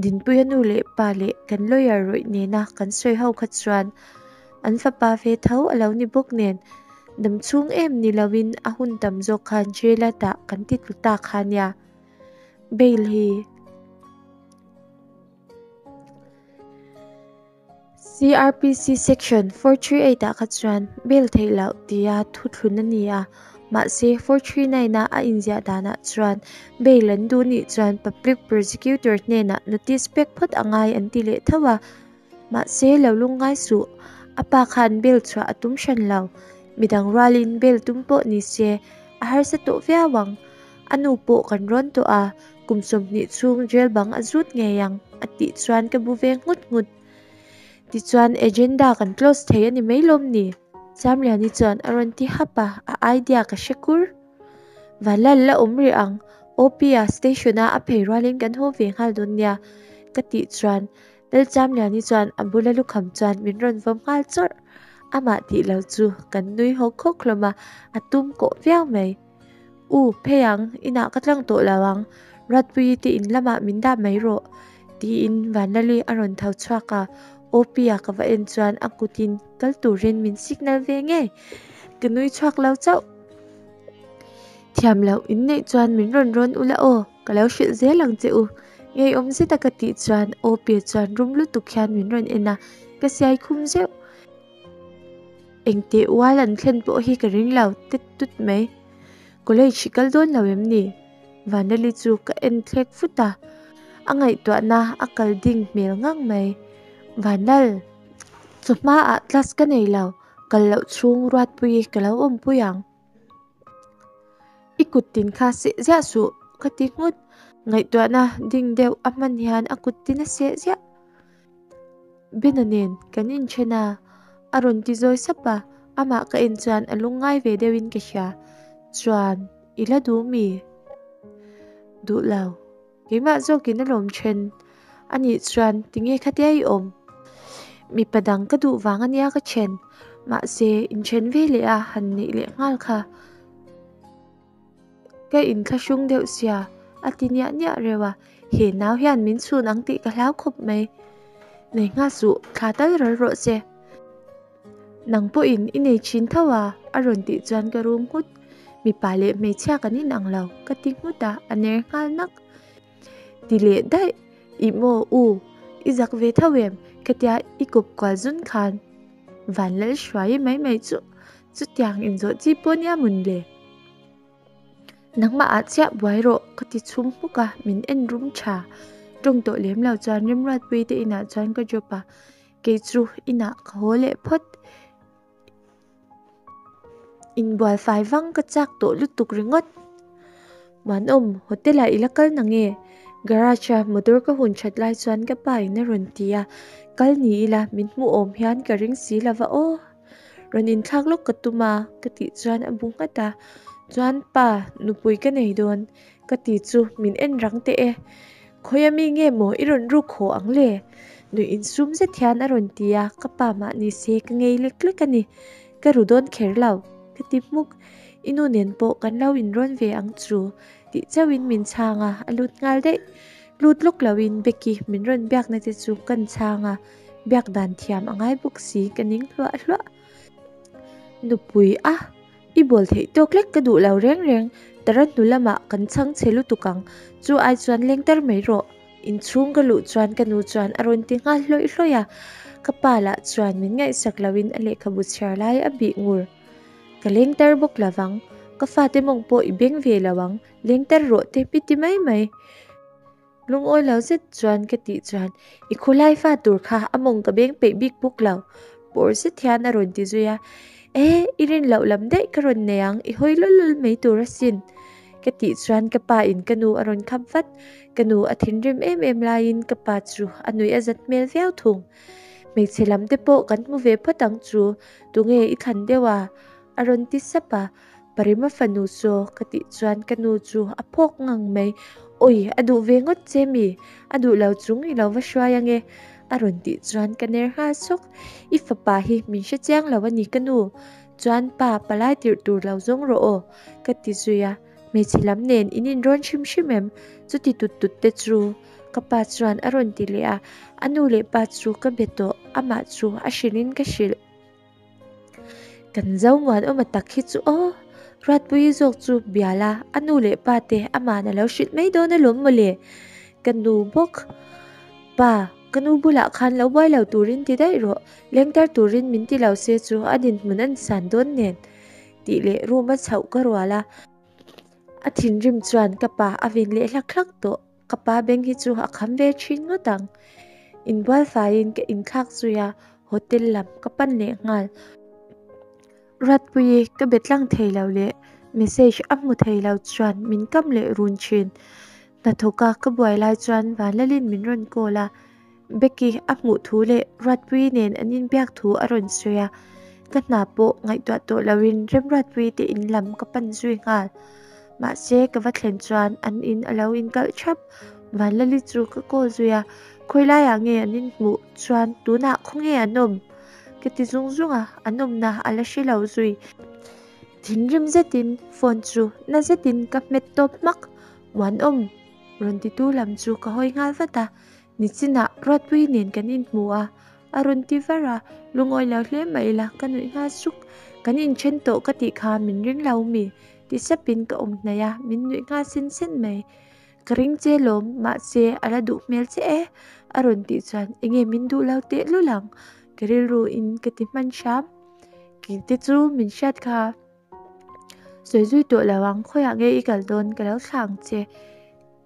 Dinpuia nu leh pa leh kan lawyer rawih nena kan sawi ho kha chuan an fapa ve tho a lo ni bawk nen dam chhung em ni loin a hun tam zawk khan jail a dah kan ti tlu ta kha nia. Bail hi CRPC section 438 ah kha chuan bail theih loh tia thuthlun a ni a, mahse 439 a a inziah danah chuan bail an duh nih chuan public prosecutor hnenah notice pek phawt a ngai an ti leh tho a, mahse lo lungngai suh, a pa khan bail chhuah a tum hran lo, midang rualin bail tum pawh ni se a harsa tawh viau ang, a nu pawh kan rawn tawh a, kum 20 chhung jail bang a zut ngei ang a tih chuan ka bu ve nghut nghut. Tichuan agenda kan close thei a ni mai lawm ni? Chamliani chuan a rawn ti hap a, a idea ka hre kur. Vanlal la awm rih ang, OP-a station-a a phei rualin kan haw ve nghal dawn nia ka tih chuan Lalchamliani chuan a bula lukham chuan min rawn vawm nghal chawrh. Amah tih lo chu kan nui hawk hawk hlawm a, a tum kawh viau mai. U, phei ang, inah ka tlang tawh lo ang, Ruatpuii te in lamah min dah mai rawh, tiin Vanlali a rawn tho chhuak a, OP-a ka va en chuan a kutin kal turin min signal ve ngei. Ka nui chhuak lo chauh. Thiam loh in neih chuan min rawn rawn ula aw, ka lo hrilh zel ang che u. Ngeiawm zeta ka tih chuan OP-a chuan rum lutuk hian min rawn en a, ka siai khum zeuh. Engteh ual an thlen pawh hi ka ring lo tet tut mai. College i kal dawn lo em ni? Vanlali chu ka en thlek fut a, a ngaihtuahna a kal ding hmel ngang mai. Vanlal, chawhmaah class ka nei lo, kal loh chhung Ruatpuii ka lo awmpui ang. I kut tin kha seh ziah suh ka ti nghut. Ngaihtuahna ding deuh a hman hian a kut tin a seh ziah. Bena nen kan inthen a, a rawn ti zawi sap a, amah ka en chuan a lungngai ve deuhin ka hria. Chuan, i la duh mi? Duh lo. Keimah zawkin a lawm then. Anih chuan tinge khatia i awm? Mipa dang ka duh vang ania ka then. Mahse, inthen ve leh a han neih leh nghal kha. Ka inthlahrung deuh sia, a ti niah niah reuh a, he nau hian min chhun ang tih ka hlau khawp mai. Nei nghal suh, thla tal ral rawh se. Nang pawhin i nei thin tho a, a rawn tih chuan ka rum nghut. Mipa leh hmeichhia kan inang lo, ka ti nghut a, a ner nghal nak. Ti leh daih, ih maw u, i zak ve tho em? Khatia i kawp kual zun khan Vanlal hruai mai mai chu chutiang inzawh chi pawh nia mun le. Nangmah ah chiah buai rawh ka ti chhum hmuk a, min en rum tha. Tawng tawh lem lo chuan Remruatpui te inah chuan ka drop a, kei chu inah ka haw leh phawt. Inbual fai vang ka chak tawh lutuk ringawt. Muanawm, hotel ah i la kal na nge? Garage a motor ka hun that lai chuan ka pa in a rawn ti a, kal ni ila min hmuh awm hian ka ring si lova aw. Rawn inthlak lawk ka tum a, ka tih chuan a bu nghat a, chuan pa, nupui ka nei dawn, ka ti chu min en rang teh e. Khawi ami nge maw i rawn ruk haw ang le? Nuih insum zet hian a rawn ti a, ka pa mah ni se ka ngei lek lek a ni. Ka ru dawn kher lo, ka ti hmuk. I nu nen pawh kan lo inrawn ve ang chu tih chauhin min chhang a, a lut nghal daih. Lut lawk loin Becky min rawn biakna te chu kan chhang a, biak dan thiam a ngai bawk si ka ning hluah hluah. Nupui a, i bawl theih tawk lek ka duh lo reng reng, tara hnu lamah kan chhang che lutuk ang, chu ai chuan leng tar mai rawh. Inchhung ka luh chuan ka nu chuan a rawn ti nghal hlawih hlawih a, ka pa lah chuan min ngaihsak loin a lehkhabu chhiar lai a bih ngur. Ka leng tar bawk lo vang, ka fate mawng pawh i beng ve lo ang, leng tar rawh te pi ti mai mai. Lungawi lo zet chuan ka tih chuan i khawlai fa tur kha a mawng ka beng peih bik bawk lo, pawr zet hian a rawn ti zui a, E, i rin loh lam daih ka rawn nei ang, i hawi lul lul mai tur asin. Ka tih chuan ka pa in ka nu a rawn khap vat, ka nu a thinrim em em laiin ka pa chu a nuih a zat hmel viau thung. Hmeichhe lam te pawh kan hmu ve phawt ang chu, tunge i thlan deuh a? A rawn ti sap a, Parima fanu saw ka tih chuan ka nu chu a phawk ngang mai, Awi, a duh ve ngawt che mi? A duh lo chung i lo va hruai ange a rawn tih chuan ka ner nghal sawk, I fapa hi min hre chiang lo a ni ka nu, chuan pa palai tirh tur lo zawng rawh aw ka ti zui a, hmeichhe lam nen in inrawn hrim hrim em? Chuti tut tut te chu ka pa chuan a rawn ti leh a, a nu leh pa chu ka be tawh, amah chu a hrilhin ka hrilh. Kan zo muanawma tak hi chu aw, Ruatpuii zawk chu bial a, a nu leh pa te aman a lo hrilh mai dawn alawm mawle. Ka nu bawk, Pa, ka nu bulah khan lo buai lo turin ti daih rawh, lengtar turin min ti lo se chu a dinhmun a insan dawn nen tih leh room a chhoh ka rual a. A thinrim chuan ka pa a vin leh hlak hlak tawh. Ka pa beng hi chu a kham ve thin ngawt ang. Inbual faiin ka inthlak zui a, hotel lam ka pan leh nghal. Ruatpuii ka be tlang thei lo leh message a hmu thei lo chuan min kam leh run thin. Hnathawka ka buai lai chuan Vanlalin min rawn call a, Becky a hmuh thu leh Ruatpuii nen an inbiak thu a rawn sawi a, ka hna pawh ngaihtuah tawh loin Remruatpuii te in lam ka pan zui nghal. Mahse ka va thlen chuan an in a lo inkalh thap. Vanlali chu ka call zui a, khawi laiah nge an inhmuh chuan tunah khawnge an awm? Ka ti zung zung a, an awmna a la hre lo zui. Thinrim zetin phone chu na zetin ka hmet tawp hmak, Muanawm! Rawn titu lam chu ka hawi nghal vat a, Nichinah Ruatpuii nen kan inhmu a, a rawn ti var a, lungawi lo hle mah ila ka nuih nghal suk. Kan inthen tawh ka tih kha min ring lo mi? Ti sapin ka awm hnaih a, min nuih nghal sen sen mai. Ka ring che lawm, mahse a la duh hmel che e, a rawn tih chuan enge min duh lo teh lul ang? Ka rilru in ka ti hman hram. Kinte chu min hriat kha. Sawi zui tawh lo ang, khawiah nge i kal dawn ka lo thlah ang che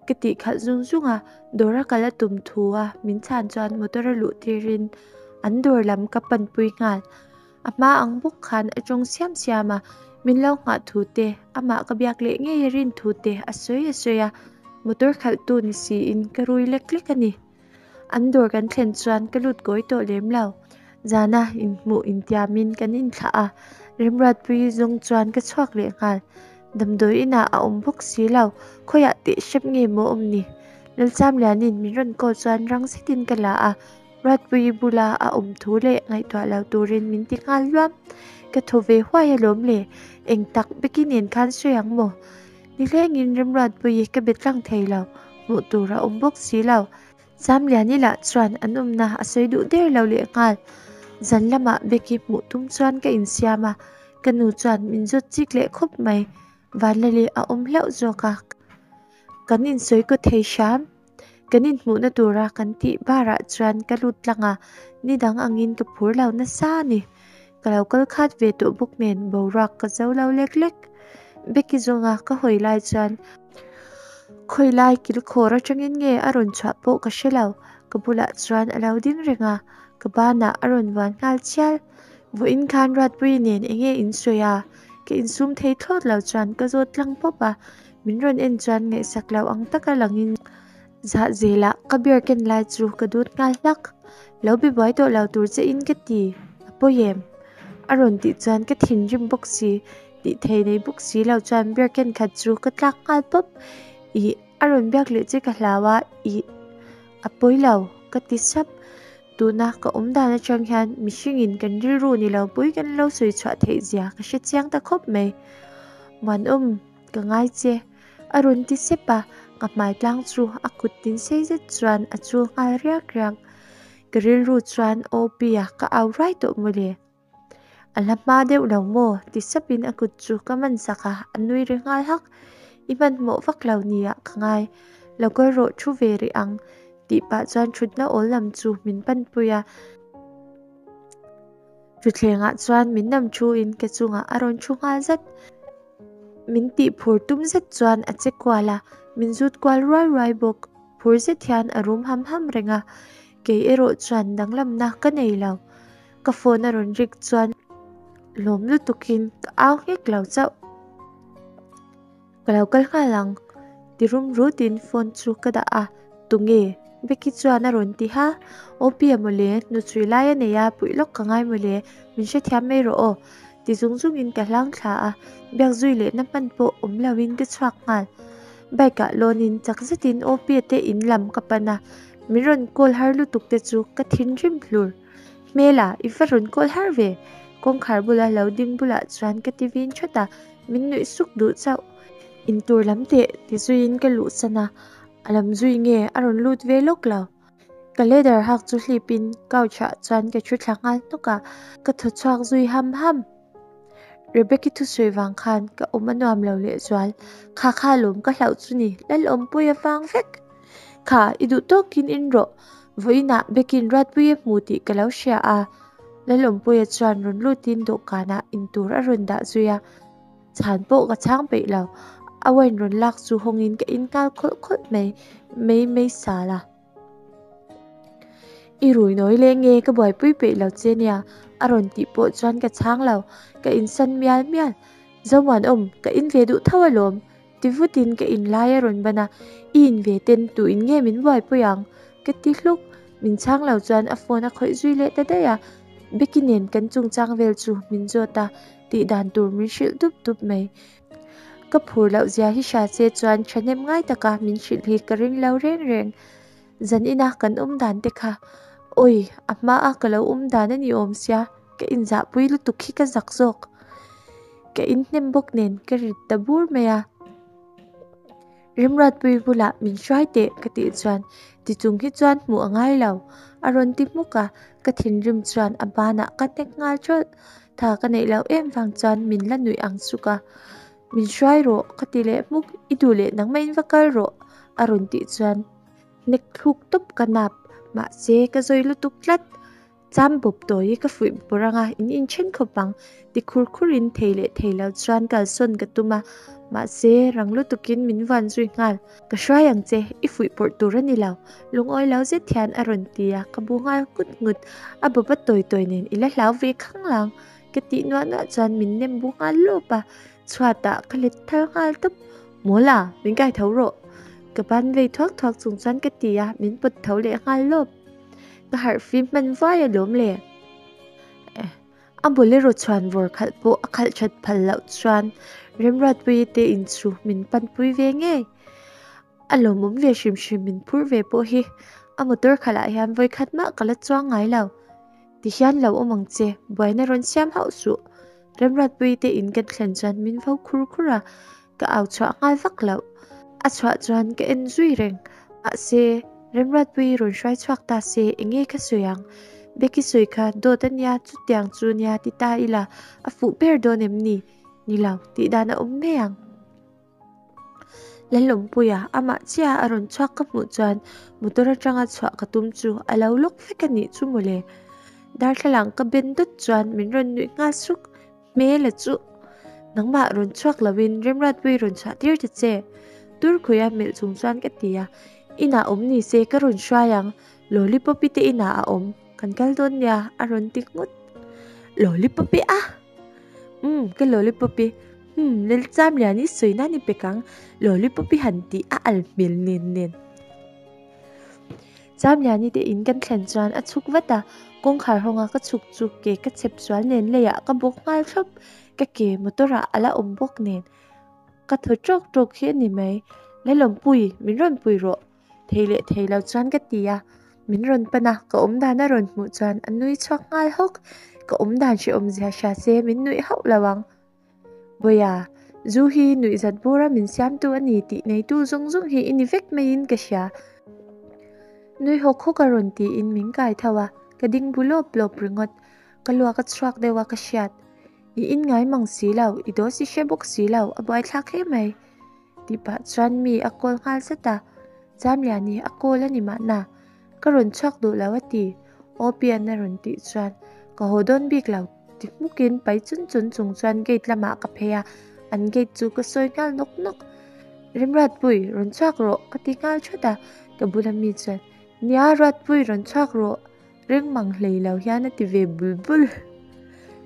ka tih khalh zung zung a, dawr a kal a tum thu a min chhan chuan motor a luh tirin an dawr lam ka panpui nghal. A hma ang bawk khan a tawng siam siam a, min lo nghah thu te, amah ka biak leh ngei a rin thu te a sawi a sawi a, motor khalh tu ni siin ka rui lek lek a ni. An dawr kan thlen chuan ka lut kawi tawh lem lo. Zana inhmuh intiamin kan inthlah a, Remruatpuii zawng chuan ka chhuak leh nghal. Damdawi inah a awm bawk si lo, khawiah teh hrep nge maw awm ni? Lalchamlianin min rawn call chuan rang zetin ka la a, Ruatpuii bula a awm thu leh ngaihtuah lo turin min ti nghal luam. Ka thaw ve huai alawm le, eng tak Becky nen khan sawi ang maw? Nilengin Remruatpuii ka be tlang thei lo, hmuh tur a awm bawk si lo. Zamliani lah chuan an awmna a sawi duh der lo leh nghal. Zan lamah Becky hmuh tum chuan ka insiam a, ka nu chuan min zawt chik leh khawp mai. Vanlali a awm hlauh zawk a, kan insawi kaw thei hram. Kan inhmuhna tura kan tih barah chuan ka lut tlang a, nidang angin ka phur lo nasa a ni. Ka lo kal khat ve tawh bawk nen boruak ka zo lo lek lek. Becky zawnga ka hawi lai chuan khawi lai kilkhawr atangin nge a rawn chhuah pawh ka hre lo, ka bulah chuan a lo ding reng a, ka banah a rawn vuan nghal chial. Vawiin khan Ruatpuii nen eng nge in sawi a? Ka insum thei thlawt lo chuan ka zawt tlang pawp a, min rawn en chuan ngaihsak lo ang taka langin Zah zelah ka beer ken lai chu ka dut nghal hlak. Lo be buai tawh lo tur che in ka ti, a pawi em? A rawn tih chuan ka thinrim bawk si, tih thei nei bawk si lo chuan beer ken khat chu ka tlak nghal pawp. Ih, a rawn biak leh che ka hlau a, ih, a pawi lo, ka ti sap. Tuna ka awm dan atang hian mihringin kan rilru ni lo pui kan lo sawi chhuah theih zia ka hre chiang ta khawp mai. Muanawm, ka ngai che. A rawn ti sep a, ka hmai tlang chu a kut tin sei zet chuan a chul nghal riak riak. Ka rilru chuan aw Pia ka au ruai tawh mawle. A la hma deuh lo maw? ti sapin a kut chu ka man sak a, a nui ri nghal hak. I hmanhmawh vak lo nia ka ngai. Lo kal rawh thu ve rih ang. Tih pah chuan thutna awl lam chu min panpui a. Thutthlengah chuan min nam thu in ka chungah a rawn thu nghal zat. Min tih phur tum zet chuan a che kual a, min zut kual ruai ruai bawk. Phur zet hian a rum ham ham reng a, kei erawh chuan danglamna ka nei lo. Ka phone a rawn rik chuan lawm lutukin ka au nghek lo chauh. Ka lo kal nghal ang ti rum rutin phone chu ka dah a, Tunge? Becky chuan a rawn ti ha, Awpia mawle, hnuchhui lai a nei a, puih lawk ka ngai mawle, min hrethiam mai rawh aw ti zung zungin ka hlang thla a, biak zui lehna hman pawh awm loin ka chhuak nghal. Bike ah lawnin chak zetin Awpia te in lam ka pan a, min rawn call har lutuk te chu ka thinrim hlur. Hmela, i va rawn call har ve? Kawngkhar bula lo ding bulah chuan ka ti vin thawt a, min nuih suk duh chauh. Intur lam teh ti zuiin ka luhsan a, a lam zui nge a rawn lut ve lawk lo. Ka leather hak chu hlipin couch ah chuan ka thu thla nghal hnawk a, ka thaw chhuak zui ham ham. Rebecca thusawi vang khan ka awm a nuam lo lehzual, kha kha lawm ka hlauh chu ni, Lalawmpui a vang vek. Kha, i duh tawkin in rawh, vawiinah Becky'n Ruatpuia hmu tih ka lo hria a. Lalawmpuia chuan rawn lutin dawhkanah intur a rawn dah zui a. Chhan pawh ka chhang peih lo, a wine rawn lak chu hawngin ka in nghal khawlh khawlh mai mai mai sal a. I rui nawi leh nge ka buaipui peih lo che nia a rawn tih pawh chuan ka chhang lo, ka insan mial mial. Zomuanawm, ka in ve duh tho alawm ti vutin ka in lai a rawn ban a, I in ve ten tu in nge min buaipui ang? Ka ti hluk, min chhang lo chuan a phone a khawih zui leh ta daih a, Becky nen kan chungchang vel chu min zawt a, tih dan tur min hrilh dup dup mai. Ka phur loh zia hi hria che chuan thahnem ngai taka min hrilh hi ka ring lo reng reng. Zan ina kan awm dan te kha, awi a hma a ka lo awm dan a ni awm sia, ka inzahpui lutuk hi ka zak zawk. Ka inhnem bawk nen ka rit ta bur mai a. Remruatpui bulah min hruai teh ka tih chuan ti chung hi chuan hmuh a ngai lo a rawn ti hmuk a, ka thinrim chuan a banah ka hnek nghal tawlh. Tha ka neih loh em vang chuan min la nuih ang suk a, Min hruai rawh ka ti leh hmuk, I duh leh nangmah in va kal rawh a rawn tih chuan hnek thluk tawp ka nap, mahse ka zawi lutuk tlat. Cham bawp tawi ka fuih bawr anga in inthen khawp ang ti khur khur in thei leh thei lo chuan kalsawn ka tum a, mahse rang lutukin min van zui nghal. Ka hruai ang che, i fuih pawrh tur a ni lo, lungawi lo zet hian a rawn ti a, ka bu nghal nghut nghut. A bawp a tawi tawi nen i la hlau ve khang lang ka tih nuah nuah chuan min nem bu nghal lawp a, chhuatah ka let thar nghal tawp. Mawla, min kai tho rawh. Ka ban vei thuak thuak chung chuan ka ti a, min pawt tho leh nghal lawp. Ka harh fim hman vuai alawm le. A bolero chhuan vawr khalh pawh a khalh that phal loh chuan Remruatpuii te in chu min panpui ve ngei. A lawmawm ve hrim hrim min phur ve pawh hi a motor khalh ah hian vawikhat mah ka la chuang ngai lo. Ti hian lo awm ang che, buaina rawn siam hauh suh. Remruatpuii te in kan thlen chuan min vo khur khur a, Ka au chhuah nghal vak loh. A chhuah chuan ka en zui reng. Mahse, Remruatpuii rawn hruai chhuak ta se enge ka sawi ang? Becky sawi kha dawt a nia, chutiang chu nia ti ta ila a fuh ber dawn em ni? Ni lo, tih dan a awm mai ang. Lalawmpuia amah chiah a rawn chhuak ka hmuh chuan motor atanga chhuah ka tum chu a lo lawk vek a nih chu mawle. Darthlalang ka ben dawt chuan min rawn nuih nghal suk. Hmela chu nangmah rawn chhuak lovin Remruatpuii rawn chhuah tir ta che. Turkhuia melh chung chuan ka ti a, Inah awm ni se ka rawn hruai ang, Lollipop-i te inah a awm, kan kal dawn nia a rawn ti nghut. Lollipop-i a? Umm, ka Lollipop-i, hmm, Lelcham lian i sawi nan i pek ang, Lollipop-i han tih a al hmel nen nen. Chamliani te in kan thlen chuan a chhuk vat a, kawngkhar hawnga ka chhuk chu ke ka chhep sual nen leiah ka bawk nghal thlawp, ka ke motor ah a la awm bawk nen ka thaw tawk tawk hi a ni mai. Lalawmpui, min rawn pui rawh, thei leh thei lo chuan ka ti a, min rawn pan a, ka awm dan a rawn hmuh chuan a nui chhuak nghal hawk, ka awm dan hrehawm zia hria se min nuih hauh lo ang. Vawiah, zu hi nuihzat bura min siamtu a ni tih neitu zawng zawng hi i ni vek maiin ka hria. Nui hawk hawk a rawn tiin min kai tho a, ka ding bu lawp lawp ringawt. Ka luak a chhuak deuh a ka hriat. I in ngai mang si lo, i dawh si hre bawk si lo, a buaithlak hle mai. Tih pah chuan mi a call nghal zat a, Chamliani a call a ni mahna. Ka rawn chhuak duh lo a ti. Opian a rawn tih chuan ka haw dawn bik lo ti hmukin pai chun chun chung chuan gate lamah ka phei a, an gate chu ka sawi nghal nawk nawk. Remruatpui, rawn chhuak rawh ka ti nghal thawt a, ka bula mi chuan Nia Ruatpui rawn chhuak rawh ring mang hlei lo hian a ti ve bul bul.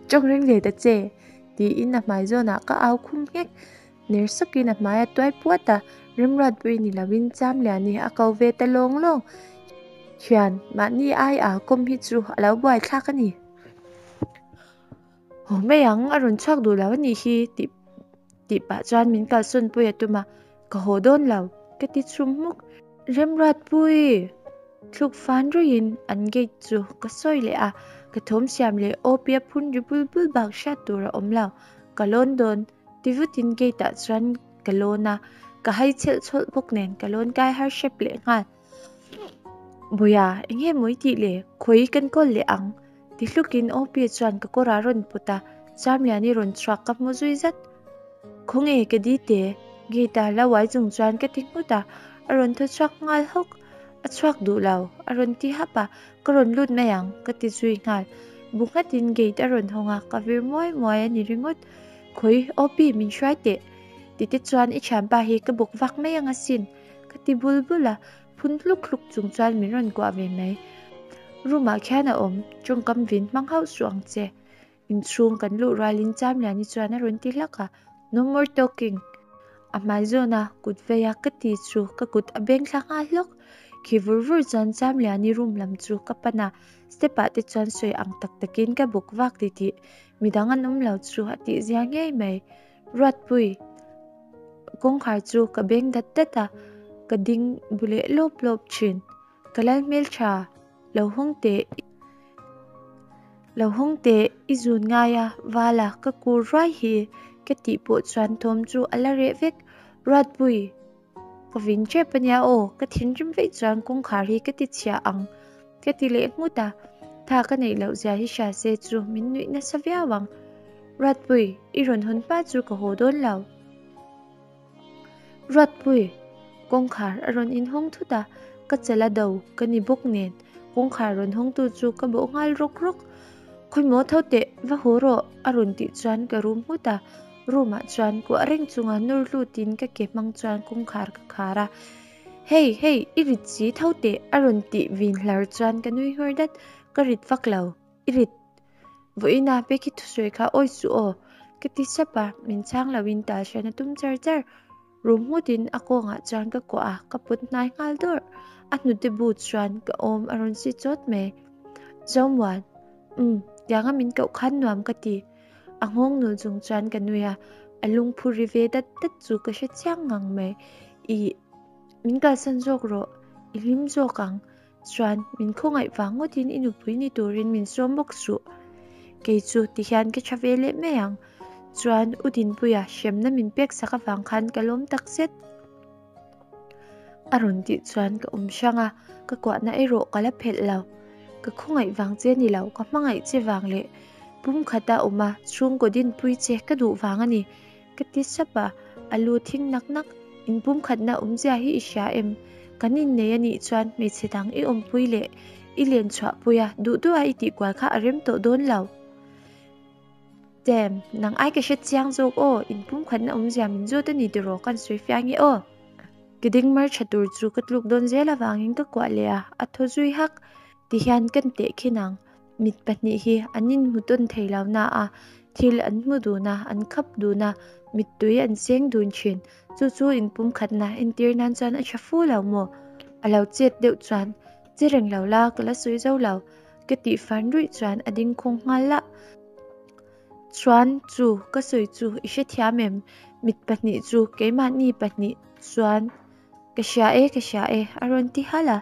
Tawng ring ve ta che tiin a hmai zawnah ka au khum nghek. Ner sawkin a hmai a tuai puat a, Remruatpui ni lovin Chamliani a ko ve ta lawng lawng hian mahni ai a kawm hi chu a lo buaithlak a ni. Haw mai ang, a rawn chhuak duh lo a nih hi tih tih pah chuan min kalsawn pui a tum a, ka haw dawn lo ka ti chhum hmuk. Remruatpui! Thluk fan ruiin an gate chu ka sawi leh a, ka thawm siam leh aw pia phun ri bul bul bak hriat tur a awm lo, ka lawn dawn. Ti vutin gate ah chuan ka lawn a, ka hai chhelh chhawlh bawk nen ka lawn kai har hrep leh nghal. Bawia, eng nge maw i tih le? Khawi kan kawl leh ang? Ti hlukin OP chuan ka kawr ah rawn put a, Chamliani rawn chhuak ka hmu zui zat. Khawnge ka dite? Gate ah la uai chung chuan ka ti nghut a, a rawn thaw chhuak nghal hawk. A chhuak duh lo, a rawn ti hap a, ka rawn lut mai ang ka ti zui nghal. Bu nghatin gate a rawn hawng a, ka vir muai muai a ni ringawt. Khawi, OP, min hruai teh. Tite chuan i thianpa hi ka bawk vak mai ang asin, ka ti bul bul a, phun hluk hluk chung chuan min rawn kuah ve mai. Room ah khian a awm, tawngkam vin hmang hauh suh ang che. Inchhung kan luh rualin Chamliani chuan a rawn ti hlak a, No more talking. A hmai zawn a kut vei a ka ti chu ka kut a beng thla nghal hlawk. Khi vur vur chuan Chamliani room lam chu ka pan a, step ah te chuan sawi ang tak takin ka bawk vak titih. Midang an awm lo chu a tih zia ngei mai. Ruatpui, kawngkhar chu ka beng dat dat a, ka ding bu leh lawp lawp thin. Ka lal hmeltha, lo hawng teh, lo hawng teh i zun ngai a, vala ka kur ruai hi ka tih pawh chuan thawm chu a la reh vek. Ruatpui, ka vin tep ania aw, ka thinrim veih chuan kawngkhar hi ka ti chhia ang ka ti leh nghut a, tha ka neih loh zia hi hria se chu min nuih nasa viau ang. Ruatpui, i rawn hawn hma chu ka haw dawn lo. Ruatpui, kawngkhar a rawn inhawng thut a, ka chala do ka ni bawk nen kawngkhar rawn hawngtu chu ka bawh nghal rawk rawk. Khawimaw tho teh, va haw rawh a rawn tih chuan ka rum nghut a. Room ah chuan kuah reng chunga nur lutin ka ke hmang chuan kawngkhar ka khar a, Hey, hey, i rit si tho teh a rawn tih vin hlar chuan ka nui nghawr dat, ka rit vak lo, i rit vawiina Becky thusawi kha awi suh aw ka ti sap a, min chhang loin tal hran a tum char char, rum nghutin a kawngah chuan ka kuah a, ka put hnai nghal dawrh, a hnute bu chuan ka awm a rawn si chawt mai, Zomuan, umm, tianga min koh khan nuam ka ti. A nghawng nul chung chuan ka nui a, a lungphu ri ve dat dat chu ka hre chiang ngang mai. Ih, min kalsan zawk rawh, i hlim zawk ang. Chuan, min khawngaih vang ngawtin i nupui ni turin min sawm bawk suh. Kei chu tihian ka tha ve leh mai ang. Chuan, U Dinpuia hremna min pek sak avang khan ka lawm takzet. A rawn tih chuan ka awm hrang a, ka kuahna erawh ka la phelh lo. Ka khawngaih vang che ni lo, ka hmangaih che vang leh pumkhata awm a chhungkaw dinpui che ka duh vang a ni, ka ti sap a, a lu thing nak nak. In pumkhatna awmzia hi i hria em? Kan innei a nih chuan hmeichhe dang i awmpui leh i len chhuahpui a, duh duha i tihkual kha a rem tawh dawn lo. Damn, nang ai ka hre chiang zawk aw, in pumkhatna awmzia min zawt a ni tiraw kan sawi fiah nge aw. Ka ding mar tha tur chu ka tluk dawn zel avangin ka kuah leh a, a thaw zui hak. Tihian kan teh khin ang, mit pahnih hi an inhmu tawn thei lo na a, thil an hmu dun a, an khap dun a, mittui an seng dun thin. Chu chu in pumkhatna entir nan chuan a tha fu lo maw? A lo chet deuh chuan, Che reng lo la, ka la sawi zo lo. Ka tih fan ruih chuan a ding khawng nghal lah. Chuan chu ka sawi chu i hrethiam em? Mit pahnih chu keimahni pahnih chuan ka hria e ka hria e a rawn ti halh a,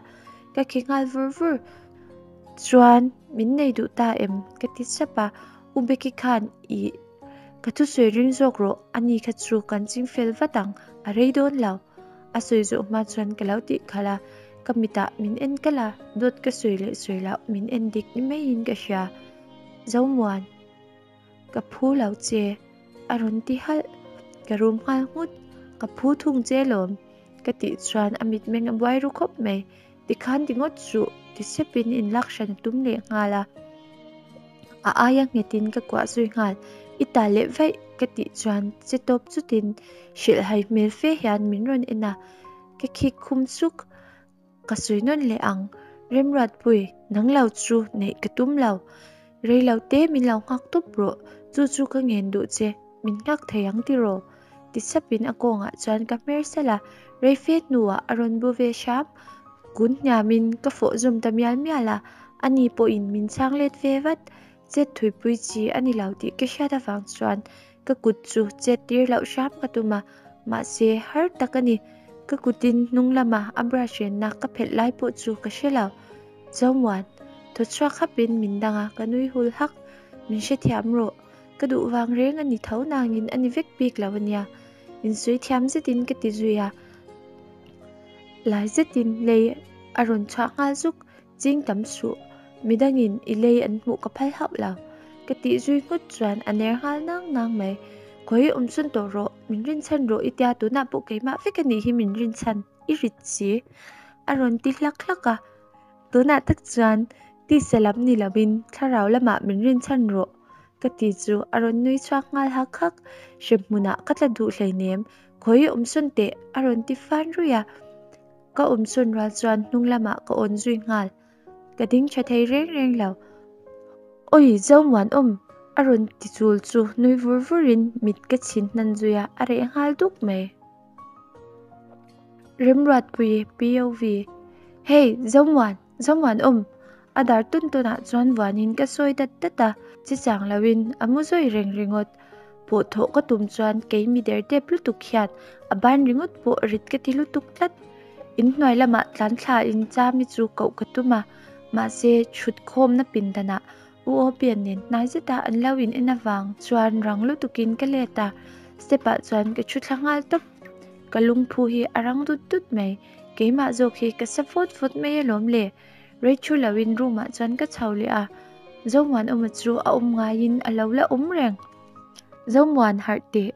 ka khi nghal vur vur. Chuan min nei duh ta em? Ka ti sap a, U Becky khan ih ka thusawi ring zawk rawh, ani kha chu kan ching fel vat ang, a rei dawn lo. A sawi zawh hma chuan ka lo tih khalh a, ka mitah min en kalh a, dawt ka sawi leh sawi loh min en dik ni maiin ka hria. Zomuan, ka phu lo che, a rawn ti halh. Ka rum nghal nghut, ka phu thung che lawm, ka tih chuan a mitmeng a buai ru khawp mai. Tikhan ti ngawt suh, ti sepin inlak hran a tum leh nghal a. A aia nghetin ka kuah zui nghal. I ta leh vaih ka tih chuan che tawp chutin hrilhhai hmel fe hian min rawn en a, ka khik khum suk. Ka sawi nawn leh ang, Remruatpui, nang lo chu neih ka tum lo. Rei lo te min lo nghak tawp rawh, chu chu ka ngen duh che, min nghak thei ang tiraw? Ti sapin a kawngah chuan ka hmer salh a, rei fe hnuah a rawn bu ve hram. Kun hniamin ka fawh zum ta mial mial a, ani pawhin min chhang let ve vat. Chet thuipui chi a ni lo tih ka hriat avang chuan ka kut chu chet tir loh hram ka tum a, mahse har tak a ni. Ka kutin hnung lama a brush renna ka phelh lai pawh chu ka hre lo. Zomuan, thaw chhuak hapin min dang a, ka nui hul hak. Min hrethiam rawh. Ka duh vang reng a ni tho nangin a ni vek bik lo a nia. Insawi thiam zetin ka ti zui a. Lai zetin lei a rawn chhuah nghal zuk. Ching tam suh. Midangin i lei an hmuh ka phal hauh lo. Ka tih zui nghut chuan a ner nghal nang nang mai. Khawi awm sawn tawh rawh. Min rinchhan rawh i tia tunah pawh keimah vek a nih hi min rinchhan. I rit si. A rawn ti hlak hlak a. Tunah tak chuan tisa lam ni lovin thlarau lamah min rinchhan rawh ka ti chu a rawn nui chhuak nghal hak hak. Hremhmunah ka tla duh hleinem, khawi awm sawn teh a rawn ti fan ruih a. Ka awm sawn rual chuan hnung lamah ka awn zui nghal. Ka ding tha thei reng reng lo. Awi Zomuanawm! a rawn ti chul chu nui vur vurin mit ka chhin hnan zui a, a reh nghal duk mai. Remruatpui POV Hey, Zomuan! Zomuanawm! A dar tun tunah chuan vuanin ka sawi dat dat a, chi chang loin a mu zawi reng ringawt. Pawh thawh ka tum chuan kei mi der dep lutuk hian a ban ringawt pawh rit ka ti lutuk tlat. Inhnuai lamah tlan thlain Chami chu koh ka tum a, mahse chhut khawmna pindanah U Opian nen hnai zeta an lo in en avang chuan rang lutukin ka let a, step ah chuan ka thu thla nghal tawp. Ka lungphu hi a rang dut dut mai, keimah zawk hi ka sa vawt vawt mai alawm le. Rei thu loin room ah chuan ka chho leh a, Zomuanawma chu a awm ngaiin a lo la awm reng. Zomuan harh teh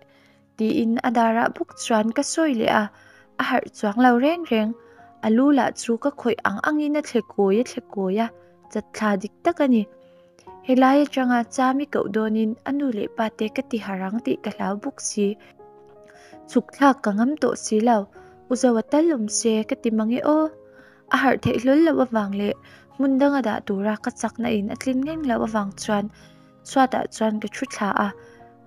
tiin a darah bawk chuan ka sawi leh a, a harh chuang lo reng reng. A lu lah chu ka khawih ang angin a thle kawi a thle kawi a, chatthla dik tak a ni. Helai atanga Chami koh dawnin a nu leh pa te ka ti harh ang tih ka hlau bawk si. Chhuk thlak ka ngam tawh si lo, U Zoa tal awm se ka ti mang e aw. A harh theih hlawl loh avang leh hmun danga dah tura ka chakna in a tlin ngeng loh avang chuan Chhuatah chuan ka thu thla a,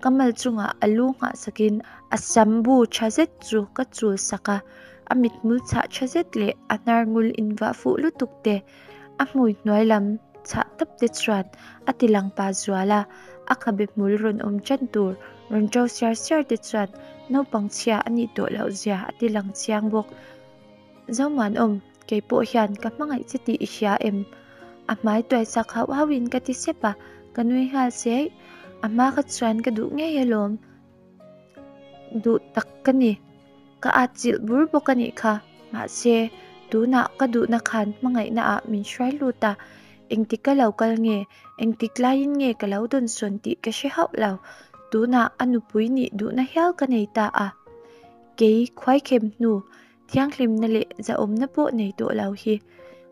ka mal chungah a lu nghah sakin a sam bu tha zet chu ka chul sak a, a mithmul chhah tha zet leh a hnar ngul invah fuh lutuk te, a hmui hnuai lam chhah tawp te chuan a ti lang pa zual a, a khabe hmul rawn awm tan tur rawn to siar siar te chuan naupang chhia a nih tawh loh zia a ti lang chiang bawk. Zomuanawm, kei pawh hian ka hmangaih che tih i hria em? A hmai tuai chak hauh hauhin ka ti sep a, ka nui nghal chiai. A hma kha chuan ka duh ngei alawm. Duh tak ka ni. Ka at chilh bur bawk a nih kha. Mahse, tunah ka duhna khan hmangaihna ah min hruai lut a. Engtik ka lo kal nge, engtik laiin nge ka lo dawnsawn tih ka hre hauh lo. Tunah a nupui nih duhna hial ka nei ta a. Kei khuaikhem hnu thianghlimna leh zahawmna pawh nei tawh lo hi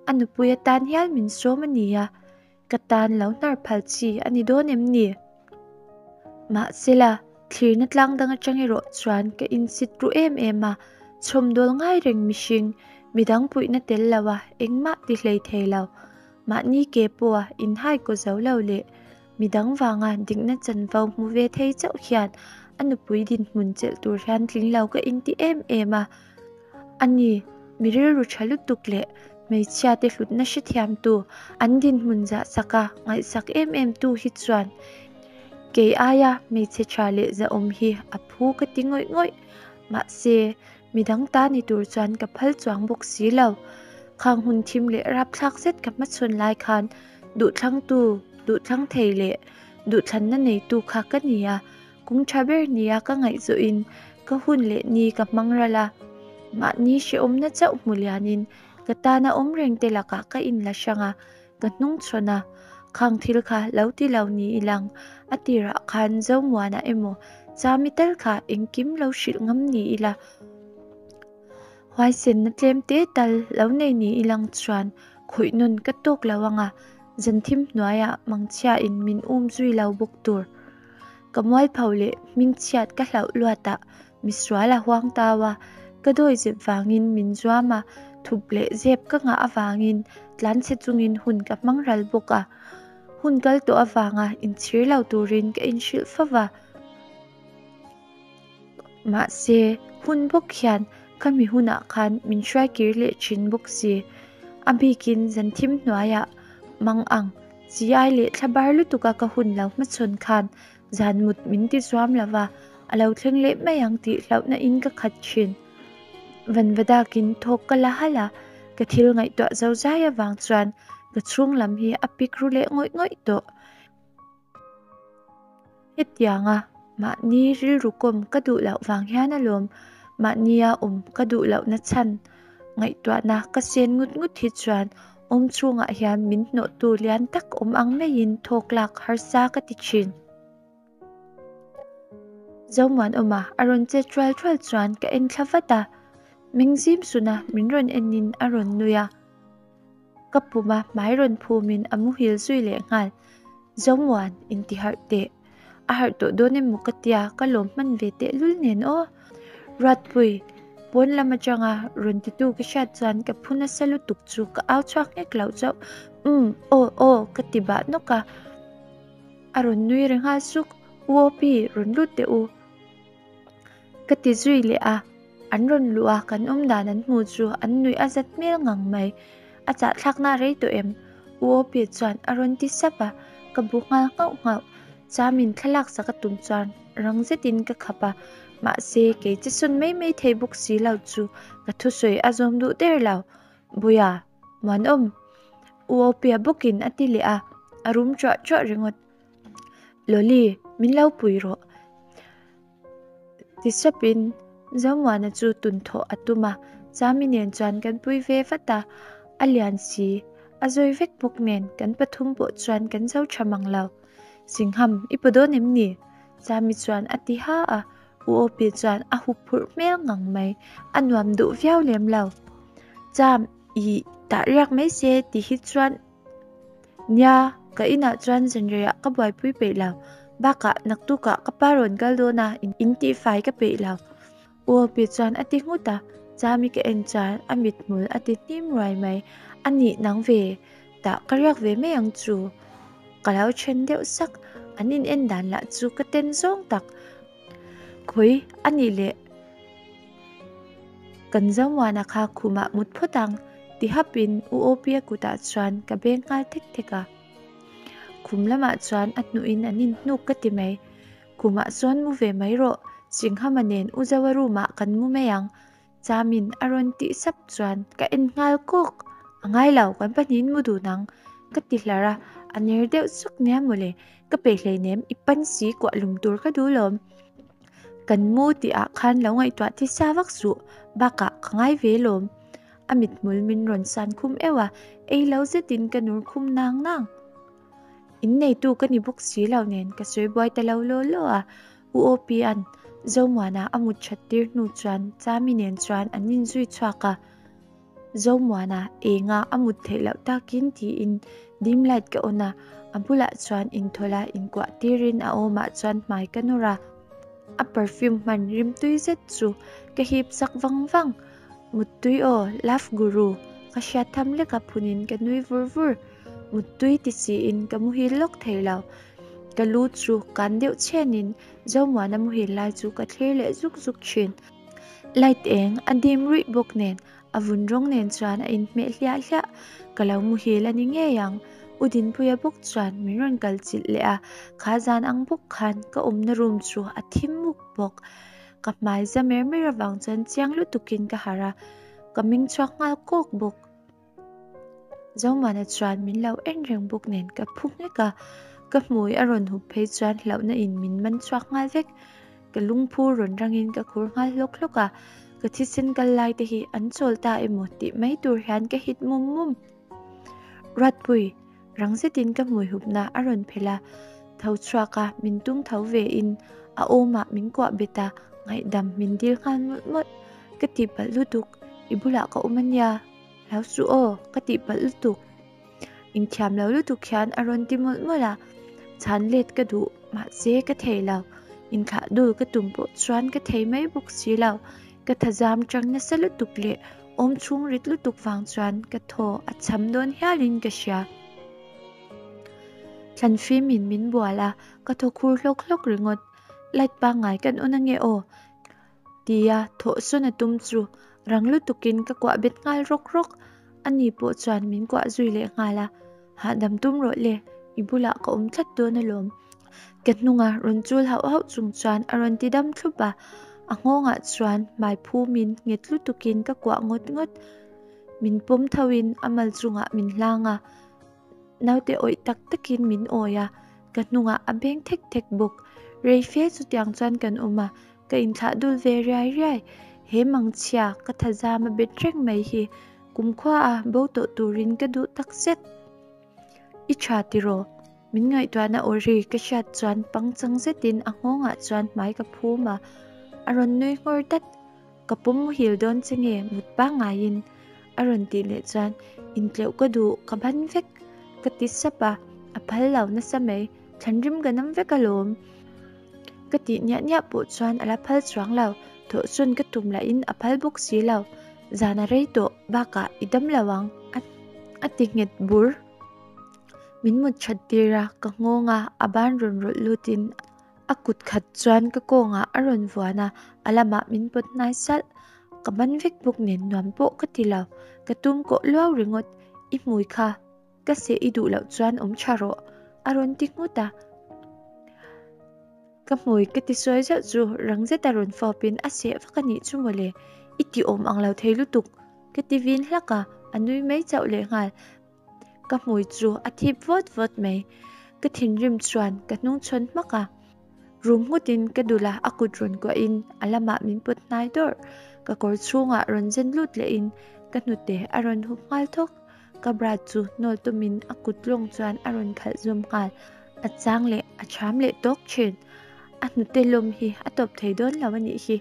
a nupui atan hial min sawm a ni a, ka tan lo hnar phal chi a ni dawn em ni? Mahsela, thlirna tlang dang atang erawh chuan ka insit ru em em a, chhawmdawl ngai reng mihring, midang puihna tel lo a engmah ti hlei thei lo, mahni ke pawha inhai kaw zo lo leh Midang vanga dikna chanvo hmu ve thei chauh hian a nupui dinhmun chelh tur hian tling lo ka inti em em a. A ni, mi rilru tha lutuk leh hmeichhia te hlutna hrethiamtu, an dinhmun zahsak a ngaihsak em em tu hi chuan kei aia hmeichhe tha leh zahawm hi a phu ka ti ngawih ngawih. Mahse, midang ta ni tur chuan ka phal chuang bawk si lo. Khang hun thim leh rapthlak zet ka hmachhawn lai khan Duhthlangtu, duhthlang thei leh duhthlanna neitu kha ka ni a, kawng tha ber nia ka ngaihzawhin ka hun leh ni ka hmang ral a. Mahni hrehawmna chauh hmu lianin ka tana awm reng te lakah ka inla hrang a, ka hnungchhawn a. Khang thil kha lo ti lo ni ilang, a tirah khan Zomuana emaw Chami tal kha engkim lo hrilh ngam ni ila. Huaisenna tlem te tal lo nei ni ilang chuan khawih nawn ka tawk lo ang a, zanthim hnuaiah mangchhiain min um zui lo bawk tur. Ka mualpho leh hmingchhiat ka hlauh luatah misual a huang tau a, ka dawi zep vangin min zuam a, thup leh zep ka ngah avangin tlanchhe chungin hun ka hmang ral bawk a. Hun kal tawh avanga inchhir lo turin ka inhrilh fo va. Mahse, hun bawk hian khami hunah khan min hruai kir leh thin bawk si. A bikin zan thim hnuaiah mang ang chi ai leh thla bar lutuka ka hun lo hmachhawn khan zan mut min ti zuam lo va, a lo thleng leh mai ang tih hlauhna in ka khat thin. Vanvadakin thawk ka la halh a, ka thil ngaihtuah zo zai avang chuan ka chhung lam hi a pik ru leh ngawih ngawih tawh. Hetianga mahni rilru kawm ka duh loh vang hian alawm mahnia awm ka duh lohna chhan ngaihtuahna ka sen ngut ngut hi chuan awm chhungah hian min hnawhtu lian tak awm ang maiin thawk lak harsa ka ti thin. Zomuanawma a rawn che ṭual ṭual chuan ka en thla vat a, Mengzim suna min rawn enin a rawn nui a. Ka puma hmai rawn phumin a muhil zui leh nghal. Zomuan, inti harh teh. A harh tawh dawn emaw ka tia, ka lawm hman ve tehlul nen aw. Ruatpui, pawn lam atanga rawn titu ka hriat chuan ka phu nasa lutuk chu ka au chhuak nghek loh chauh. Umm, aw aw ka ti bah nawk a. A rawn nui ri nghal suk, U Opi, rawn lut teh u. Ka ti zui leh a, an rawn luh a, kan awm dan an hmu chu an nuih a zat hmel ngang mai. A chahthlakna a rei tawh em? U Opi chuan a rawn ti sap a, ka bu nghal nghauh nghauh. Chamin thlalak sak a tum chuan rang zetin ka khap a, mahse kei che sawn mai mai thei bawk si lo chu ka thusawi a zawm duh der lo. Buia, Muanawm! U Opia bawkin a ti leh a, a rum ṭuah ṭuah ringawt. Lawli, min lo pui rawh. Ti sapin Zomuana chu tunthawh a tum a, Chami nen chuan kan pui ve vat a, a lian si, a zawi vek bawk nen kan pathum pawh chuan kan zo tha mang lo. Singham, i paw dawn em ni? Chami chuan a ti ha a, U Opi chuan a hup phurh hmel ngang mai, a nuam duh viau lem lo. Cham, ih, tah riak mai se ti hi chuan Nia, ka inah chuan zanreiah ka buaipui peih lo. Bakah naktukah ka pa rawn kal dawn a, in tihfai ka peih lo. U Opi chuan a ti nghut a, Chami ka en chuan a mithmul a ti hnim ruai mai. A nih nang ve, tah ka riak ve mai ang chu. Ka lo then deuh sak, an in en dan lah chu ka ten zawng tak. Khawi, a nih leh. Kan Zomuana kha khumah mut phawt ang, ti hapin U Opia kutah chuan ka beng nghal thek thek a. Khum lamah chuan a hnuhin an inhnuk ka ti mai. Khumah sawn mu ve mai rawh, Singhama nen U Zoa room ah kan mu mai ang, Chamin a rawn tih sap chuan ka en nghal kawk. A ngai lo, kan pahnihin mu dun ang, ka ti hlar a, a ner deuh suk nia mawle, ka peih hleinem i pan si kuah lum tur ka duh lawm. Kan mu tih ah khan lo ngaihtuah thi sa vak suh, bakah ka ngai ve lawm. A mithmul min rawn san khum euh a, ei lo zetin ka nur khum nang nang. In neitu ka ni bawk si lo nen ka sawi buai ta lo law law a, U Opia'n Zomuana a mut that tir hnu chuan Chami nen chuan an inzui chhuak a. Zomuana enga a mut theih loh takin tiin dim light ka on a, a bulah chuan inthawlh a inkuah tirin a awmah chuan hmai ka nawr a. A perfume hman rimtui zet chu ka hip sak vang vang. Muttui aw, love guru, ka hriat tham leka phunin ka nui vur vur. Muttui ti siin ka muhil lawk thei lo. Ka lu chu kan deuh chhenin Zomuana muhil lai chu ka thlir leh zuk zuk thin. Light eng a dim ruih bawk nen a vun rawng nen chuan a inhmeh hliah hliah. Ka lo muhil a ni ngei ang. U Dinpuia bawk chuan min rawn kal chilh leh a, kha zan ang bawk khan ka awmna room chu a thim muk bawk. Ka hmai za mer mer avang chuan chiang lutukin ka harh a, ka meng chhuak nghal kawk bawk. Zomuana chuan min lo en reng bawk nen ka phu nghek a, ka hmui a rawn hup phei chuan hlauhna in min man chhuak nghal vek. Ka lungphu rawn rangin ka khur nghal hlawk hlawk a, ka thisen kal lai te hi an chawl ta emaw tih mai tur hian ka hit mum mum. Ruatpui, rang zetin ka hmui hupna a rawn phelh a, tho chhuak a min tung tho ve in a awmah min kuah bet a, ngaihdam min dil nghal mawlh mawlh. Ka tihpalh lutuk. I bulah ka awm ania, hlau suh aw, ka tihpalh lutuk. Inthiam lo lutuk hian a rawn ti mawlh mawlh a, chhan let ka duh mahse ka thei lo, inthlah dul ka tum pawh chuan ka thei mai bawk si lo, ka thazam chang nasa lutuk leh awm chhung rit lutuk vang chuan ka thaw a cham dawn hialin ka hria. Thlan fimin min bual a, ka thaw khur hlawk hlawk ringawt, light pangngai kan on ange aw Tia thawhsawn a tum chu rang lutukin ka kuah bet nghal rawk rawk. Ani pawh chuan min kuah zui leh nghal a, Hahdam tum rawh le, i bulah ka awm tlat dawn alawm. Ka hnunga rawn chul hauh hauh chung chuan a rawn ti dam thlup a, a nghawngah chuan hmai phumin nghet lutukin ka kuah ngawt ngawt. Min pawm thoin a mal chungah min hlang a, Naute awih tak takin min awi a, ka hnungah a beng thek thek bawk. Rei fe chutiang chuan kan awm a, ka inthlah dul ve riai riai. He mangchhia ka thazam a bet reng mai hi kumkhua a bo tawh turin ka duh tak zet. I tha tiraw? Min ngaihtuahna aw ri ka hriat chuan pangchang zetin a nghawngah chuan hmai ka phum a, a rawn nui nghawr dat. Ka pawm muhil dawn che nge mut pangaiin a rawn tih leh chuan intleuh ka duh ka ban vek ka ti sap a, a phal lo nasa mai, thlanrim ka nam vek alawm ka tih niah niah pawh chuan a la phal chuang lo, thawhsawn ka tum lahin a phal bawk si lo, zan a rei tawh bakah i dam lo ang a ti nghet bur. Min mut that tir a, ka nghawng a, a ban rawn rawlh lutin A kut khat chuan ka kawngah a rawn vuan a, a lamah min pawt hnai salh. Ka ban vek bawk nen nuam pawh ka ti lo, ka tum kawh luau ringawt. I hmui kha ka seh i duh loh chuan awm tha rawh a rawn ti nghut a. Ka hmui ka ti sawi zauh chu rang zeta rawn fawpin a seh vak a nih chu mawle, i ti awm ang lo thei lutuk ka ti vin hlak a, a nui mai chauh lehnghal. Ka hmui chu a thip vawt vawt mai. Ka thinrim chuan ka hnung chhawn hmak a. Rum nghutin ka dul a, a kut rawn kuahin a lamah min pawt hnai dawrh. Ka kawr chhungah rawn zen lut lehin ka hnute a rawn hup nghal thawk. Ka bra chu hnawl tumin a kut lawng chuan a rawn khalh zawm nghal. A chang leh a ṭham leh tawk ṭhin. A hnute lawm hi a tawp thei dawn lo a nih hi.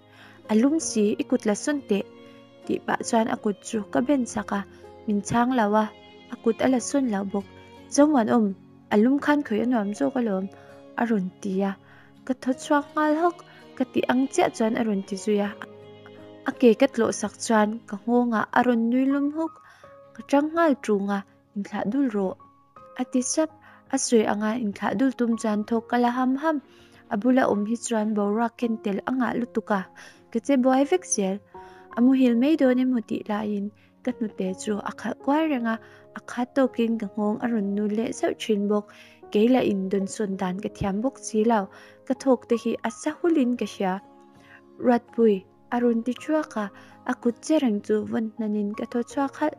A lum si, i kut la sawn teh. Tih pah chuan a kut chu ka ben sak a, min chhang lo a, a kut a la sawn loh bawk. Zomuanawm, a lum khan khawi a nuam zawk alawm a rawn ti a, ka thaw chhuak nghal hawk, ka tih ang chiah chuan a rawn ti zui a, a ke ka tlawh sak chuan ka nghawngah a rawn nui lum huk, ka tang nghal tung a, inthlah dul rawh. A ti sap, a sawi anga inthlah dul tum chuan thawk ka la ham ham. A bula awm hi chuan boruak ken tel a ngah lutuk a, ka che buai vek zel. A muhil mai dawn emaw tih laiin ka hnute chu a khalh kual reng a, a khat tawkin ka nghawng a rawn nul leh zauh thin bawk. Kei lah in dawnsawn dan ka thiam bawk si lo, ka thawk te hi a sa hulin ka hria. Ruatpui. A rawn ti chhuak a, a kut che reng chu vawn hnanin ka thaw chhuak halh.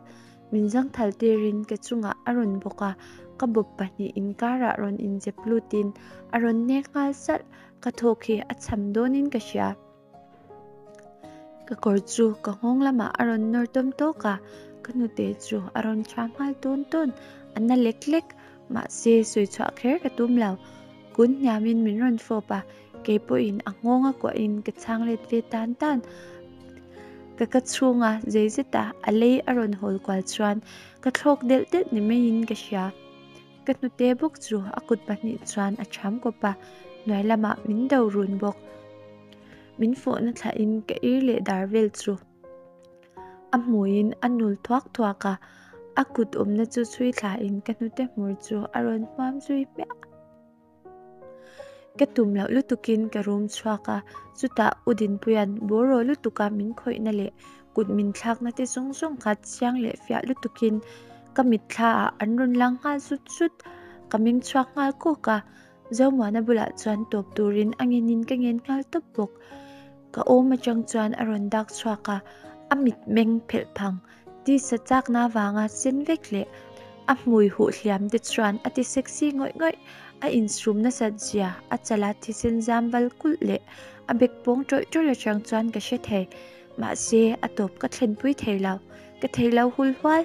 Min zangthal tirin ka chungah a rawn bawk a, ka bawp pahnih inkarah rawn inzep lutin a rawn nek nghal salh, ka thawk hi a cham dawnin ka hria. Ka kawr chu ka nghawng lamah a rawn nawr tawm tawk a, ka hnute chu a rawn tha nghal tawn tawn, a na lek lek, mahse sawi chhuah kher ka tum lo. Kun hniamin min rawn fawp a, Kei pawhin a nghawng a kuahin ka chhang let ve tan tan. Ka ka chhunga zei zeta a lei a rawn hawl kual chuan ka thlawk delh delh ni maiin ka hria. Ka hnute bawk chu a kut pahnih chuan a ṭham kawp a, hnuai lamah min do run bawk. Min fawhna thlahin ka ir leh dar vel chu a hmuiin a nul thuak thuak a, a kut awmna chu chhui thlain ka hnute hmur chu a rawn hmuam zui hmiah. Ka tum loh lutukin ka rum chhuak a, chutah U Dinpuia'n bawraw lutuka min khawihna leh kut min thlakna te zawng zawng kha chiang leh fiah lutukin ka mitthlaah an rawn lang nghal zut zut. Ka meng chhuak nghal kawk a, Zomuana bulah chuan tawp turin a ngenin ka ngen nghal tawp bawk. Ka awm atang chuan a rawn dak chhuak a, a mitmeng phelh phang Tisa chakna avanga sen vek leh a hmui huh hliam te chuan a ti sexy ngawih ngawih. A insum nasat zia, a chala thisen zam val kulh leh a bek pawng tawlh tawlh atang chuan ka hre thei. Mahse, a tawp ka thlenpui thei lo. Ka thei lo hul hual.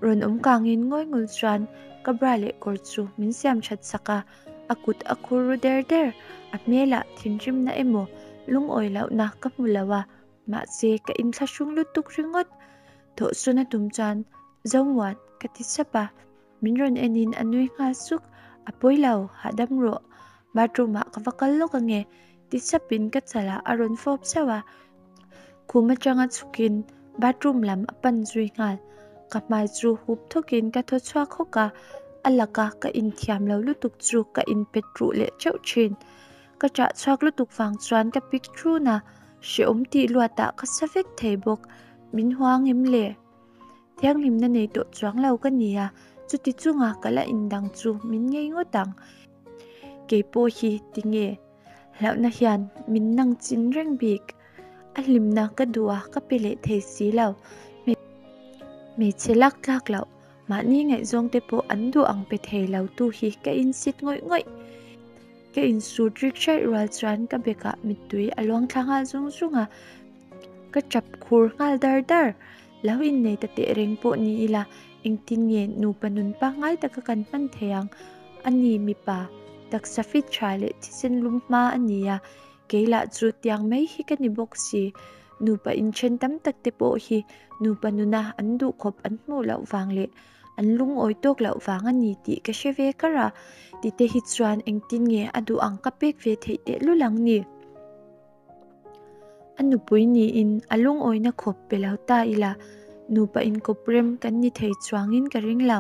Rawn awm kangin ngawi ngul chuan ka bra leh kawr chu min siam that sak a, a kut a khur ru der der. A hmelah thinrimna emaw lungawi lohna ka hmu lo a. Mahse ka inthlahrung lutuk ringawt. Thawhsawn a tum chuan Zomuan ka ti sap a, min rawn en in a nui nghal suk, A pawi lo, hahdam rawh, bathroom ah ka va kal lawk ange ti sap in ka chalah a rawn fawp zauh a, khum atanga chhuk in bathroom lam a pan zui nghal, ka hmai chu hup thawk in ka thaw chhuak hawk a, a laka ka inthiam lo lutuk chu ka inpet ruh leh teuh thin. Ka ṭah chhuak lutuk vang chuan ka pik ṭun a, hrehawm tih luatah ka sa vek thei bawk. Min huang em le? Thianghlimna nei tawh chuang lo ka ni a, chuti chunga ka la indang chu min ngei ngawt ang. Kei pawh hi tinge hlauhna hian min nang chin reng bik. A hlimna ka duh a, ka pe leh thei si lo. Hmeichhe lak tlak loh. Mahni ngaihzawng te pawh an duh ang pe thei lo tu hi ka insit ngawih ngawih. Ka insut rik hraih rual chuan ka bekah mittui a luang thla nghal zung zung a, ka tap khur nghal dar dar. Lo innei ta teh reng pawh ni ila engtin nge nupa nun pangngai taka kan hman thei ang? A ni mipa, taksa fit tha leh thisen lum hma a ni a, kei lah chu tiang mai hi ka ni bawk si. Nupa inthen tam tak te pawh hi nupa nuna an duhkhawp an hmuh loh vang leh an lungawi tawk loh vang a ni tih ka hre ve kar a, tite hi chuan engtin nge a duh ang ka pek ve theih tehlul ang ni? A nupui niin a lungawina khawp pe lo ta ila nupa inkawp rem kan ni thei chuangin ka ring lo.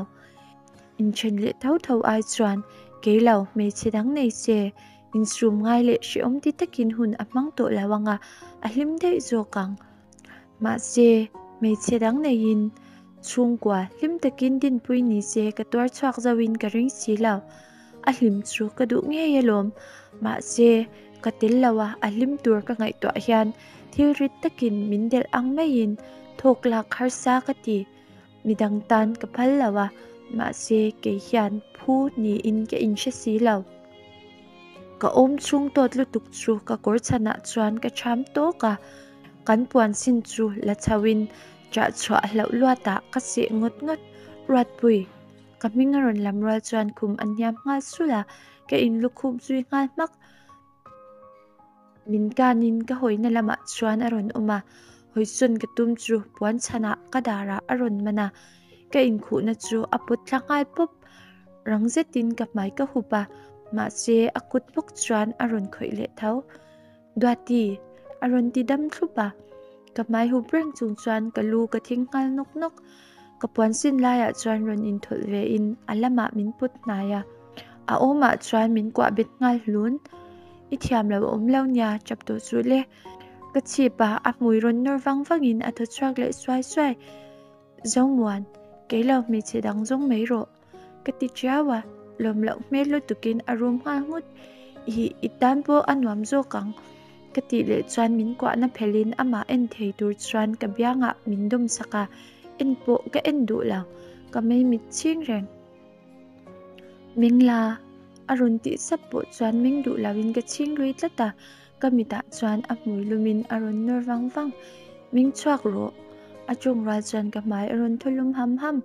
Inthen leh tho tho ai chuan kei lo hmeichhe dang nei se Insum ngai leh hrehawm ti takin hun a hmang tawh lo ang a, a hlim daih zawk ang. Mahse, hmeichhe dang neiin chhungkua hlim takin dinpui ni se ka tuar chhuak zoin ka ring si lo. A hlim chu ka duh ngei alawm. Mahse, ka tel lo a, a hlim tur ka ngaihtuah hian thil rit takin min delh ang maiin thawk lak harsa ka ti. Midang tan ka phal lo a, mahse kei hian phu niin ka inhre si lo. Ka awm chhung tawt lutuk chu ka kawr chhanah chuan ka ṭham tawk a, kan puan sin chu la chho in ṭah chhuah hlauh luatah ka seh ngawt ngawt. Ruatpui, ka hming a rawn lam rual chuan khum a hniam nghal sulh a, ka inlukhup zui nghal hmak. Min kanin ka hawina lamah chuan a rawn awm a, hawisawn ka tum chu puan chhanah ka darah a rawn man a, ka inkhuhna chu a pawt thla nghal pawp. Rang zetin ka hmai ka hup a, mahse a kut bawk chuan a rawn khawih leh tho. Duati! a rawn ti dam thlup a, ka hmai hup reng chung chuan ka lu ka thing nghal nawk nawk. Ka puan sin laiah chuan rawn inthawlh vein a lamah min put hnai a, a awmah chuan min kuah bet nghal hlun. I thiam lo awm lo nia, chap tawh chu le. Ka chhip a, a hmui rawn nawr vang vangin a thaw chhuak leh suai suai. Zomuan, kei lo hmeichhe dang zawng mai rawh. Ka ti tiau a, lawm loh hmel lutukin a rum nghal nghut. I, i tan pawh a nuam zawk ang. Ka tih leh chuan min kuahna phelhin amah en thei tur chuan ka biangah min dawm sak a, en pawh ka en duh lo, ka meimit chhing reng. Mengla a rawn tih sap pawh chuan meng duh loin ka chhing lui tlat a, ka mitah chuan a hmui lumin a rawn nawr vang vang. Meng chhuak rawh! A tawng rual chuan ka hmai a rawn thaw lum ham ham.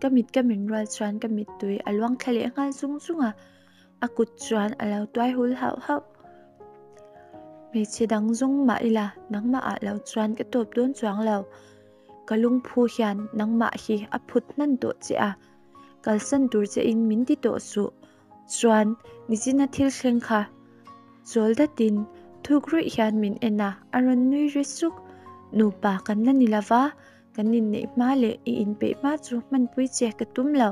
Ka mit ka men rual chuan ka mittui a luang thla leh nghal zung zung a, a kut chuan a lo tuai hul hauh hauh. Hmeichhe dang zawng mah ila nangmah ah lo chuan ka tawp dawn chuang lo. Ka lungphu hian nangmah hi a phut hman tawh che a, kalsan tur che in min ti tawh suh. Chuan nichina thil thleng kha chawl datin thuk ruih hian min en a, a rawn nui ri suk. Nupa kan la ni lova, kan inneih hma leh i inpeih hma chu hmanpui che ka tum lo.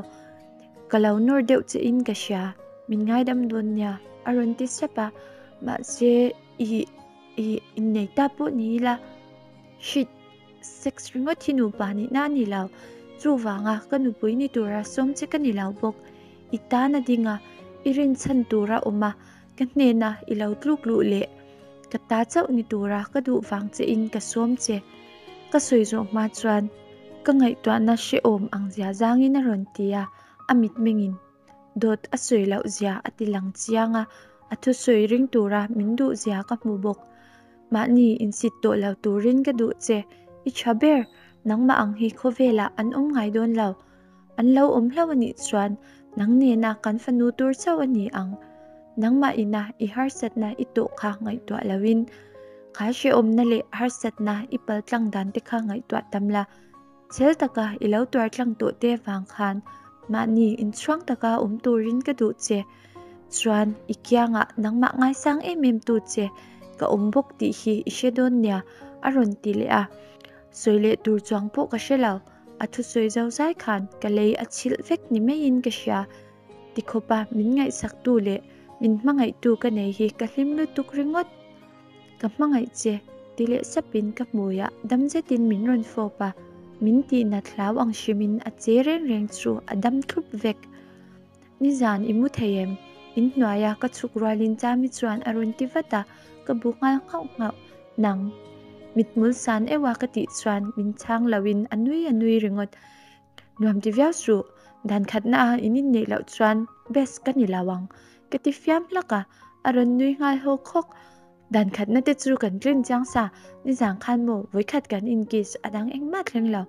Ka lo nawr deuh che in ka hria, min ngaidam dawn nia a rawn ti sep a, mahse i i innei ta pawh ni ila shit. Sex ringawt hi nupa nihna a ni lo, chuvanga ka nupui ni tura sawm che ka ni lo bawk. I tan a ding a, i rinchhan tura awm a, ka hnena i lo tluk luh leh ka ta chauh ni tura ka duh vang che in ka sawm che. Ka sawi zawh hma chuan ka ngaihtuahna hrehawm ang zia zangin a rawn ti a, a mitmengin dawt a sawi loh zia a ti lang chiang a, a thusawi ring tura min duh zia ka hmu bawk. Mahni insit tawh lo turin ka duh che, i tha ber, nangmah ang hi khawvelah an awm ngai dawn lo. An lo awm hlauh a nih chuan nang nena kan fanu tur chauh a ni ang. Nangmah ina i harsatna i tawh kha ngaihtuah loin. Kha hrehawmna leh harsatna i paltlang dan te kha ngaihtuah tam la, chhel taka i lo tuar tlang tawh te vang khan mahni inchhuang taka awm turin ka duh che. Chuan i kiangah nangmah ngaisang em em tu che ka awm bawk tih hi i hre dawn nia a rawn ti leh a. Sawi leh tur chuang pawh ka hre lo, a thusawi zo zai khan ka lei a chhilh vek ni maiin ka hria. Tikhawpa min ngaihsaktu leh min hmangaihtu ka nei hi ka hlim lutuk ringawt. Ka hmangaih che, ti leh sapin ka hmuiah dam zetin min rawn fawp a, min tihnat hlau ang hrimin a che reng reng chu a dam thlup vek. Nizan i mu thei em? Inhnuaia ka chhuk rualin Chami chuan a rawn ti vat a, ka bu nghal nghauh nghauh. Nang. Mithmul san euha ka tih chuan min chhang loin a nui a nui ringawt. Nuam ti viau suh, dan khatna a in inneih loh chuan best ka ni lo ang, ka ti fiam hlak a, a rawn nui nghal hawk hawk. Dan khatna te chu kan tlin chiang sa, nizan khan maw vawikhat kan in kiss a dang engmah thleng lo.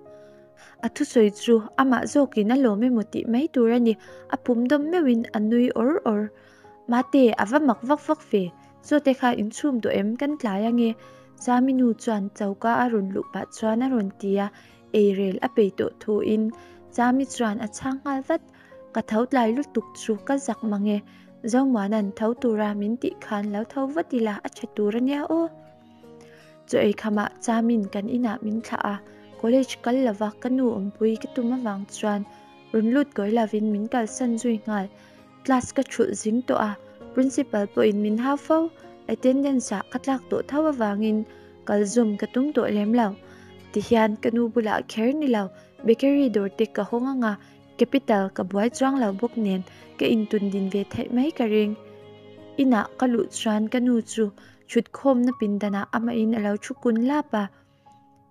A thusawi chu amah zawkin a lawm emaw tih mai tur a ni, a pum dawm meuhin a nui awr awr. Mate, a va mak vak vak ve, Zawte kha in chhum tawh em kan tlai ange? Zami nu chuan choka a rawn luh pah chuan a rawn ti a, Eirel a peih tawh thuin Chami chuan a chhang nghal vat. Ka tho tlai lutuk chu ka zak mang e. Zomuana'n tho tura min tih khan lo tho vat ila a tha tur a nia aw. Chaw ei khamah Chami'n kan inah min thlah a, college kal lova ka nu awmpui ka tum avang chuan rawn lut kawi lovin min kalsan zui nghal. Class ka thulh zing tawh a, principal pawhin min hau fo. Attendance ah ka tlak tawh tho avangin Kal zawm ka tum tawh lem lo. Tihian ka nu bulah kher ni lo, bakery dawr te ka hawng anga capital ka buai chuang lo bawk nen ka intun din ve theih mai ka ring. Inah ka luh chuan ka nu chu thutkhawmna pindanah amahin a lo thu kun lap a.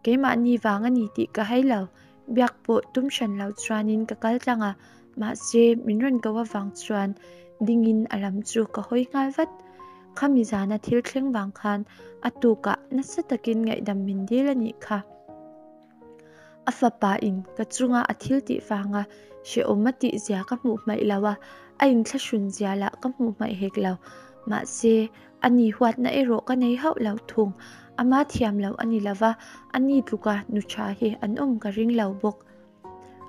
Keimahni vang a ni tih ka hai lo, biak pawh tum hran lo chuanin ka kal tlang a, mahse min rawn ko avang chuan dingin a lam chu ka hawi nghal vat. Khami zana thil thleng vang khan a tukah nasa takin ngaihdam min dil a nih kha. A fapa in ka chunga a thil tih vanga hrehawm a tih zia ka hmuh hmaih lo a, a inthlahrun zia lah ka hmuh hmaih hek lo. Mahse, a ni huatna erawh ka nei hauh lo thung. Ama thiam loh a ni lo va, a ni tluka nu tha hi an awm ka ring lo bawk.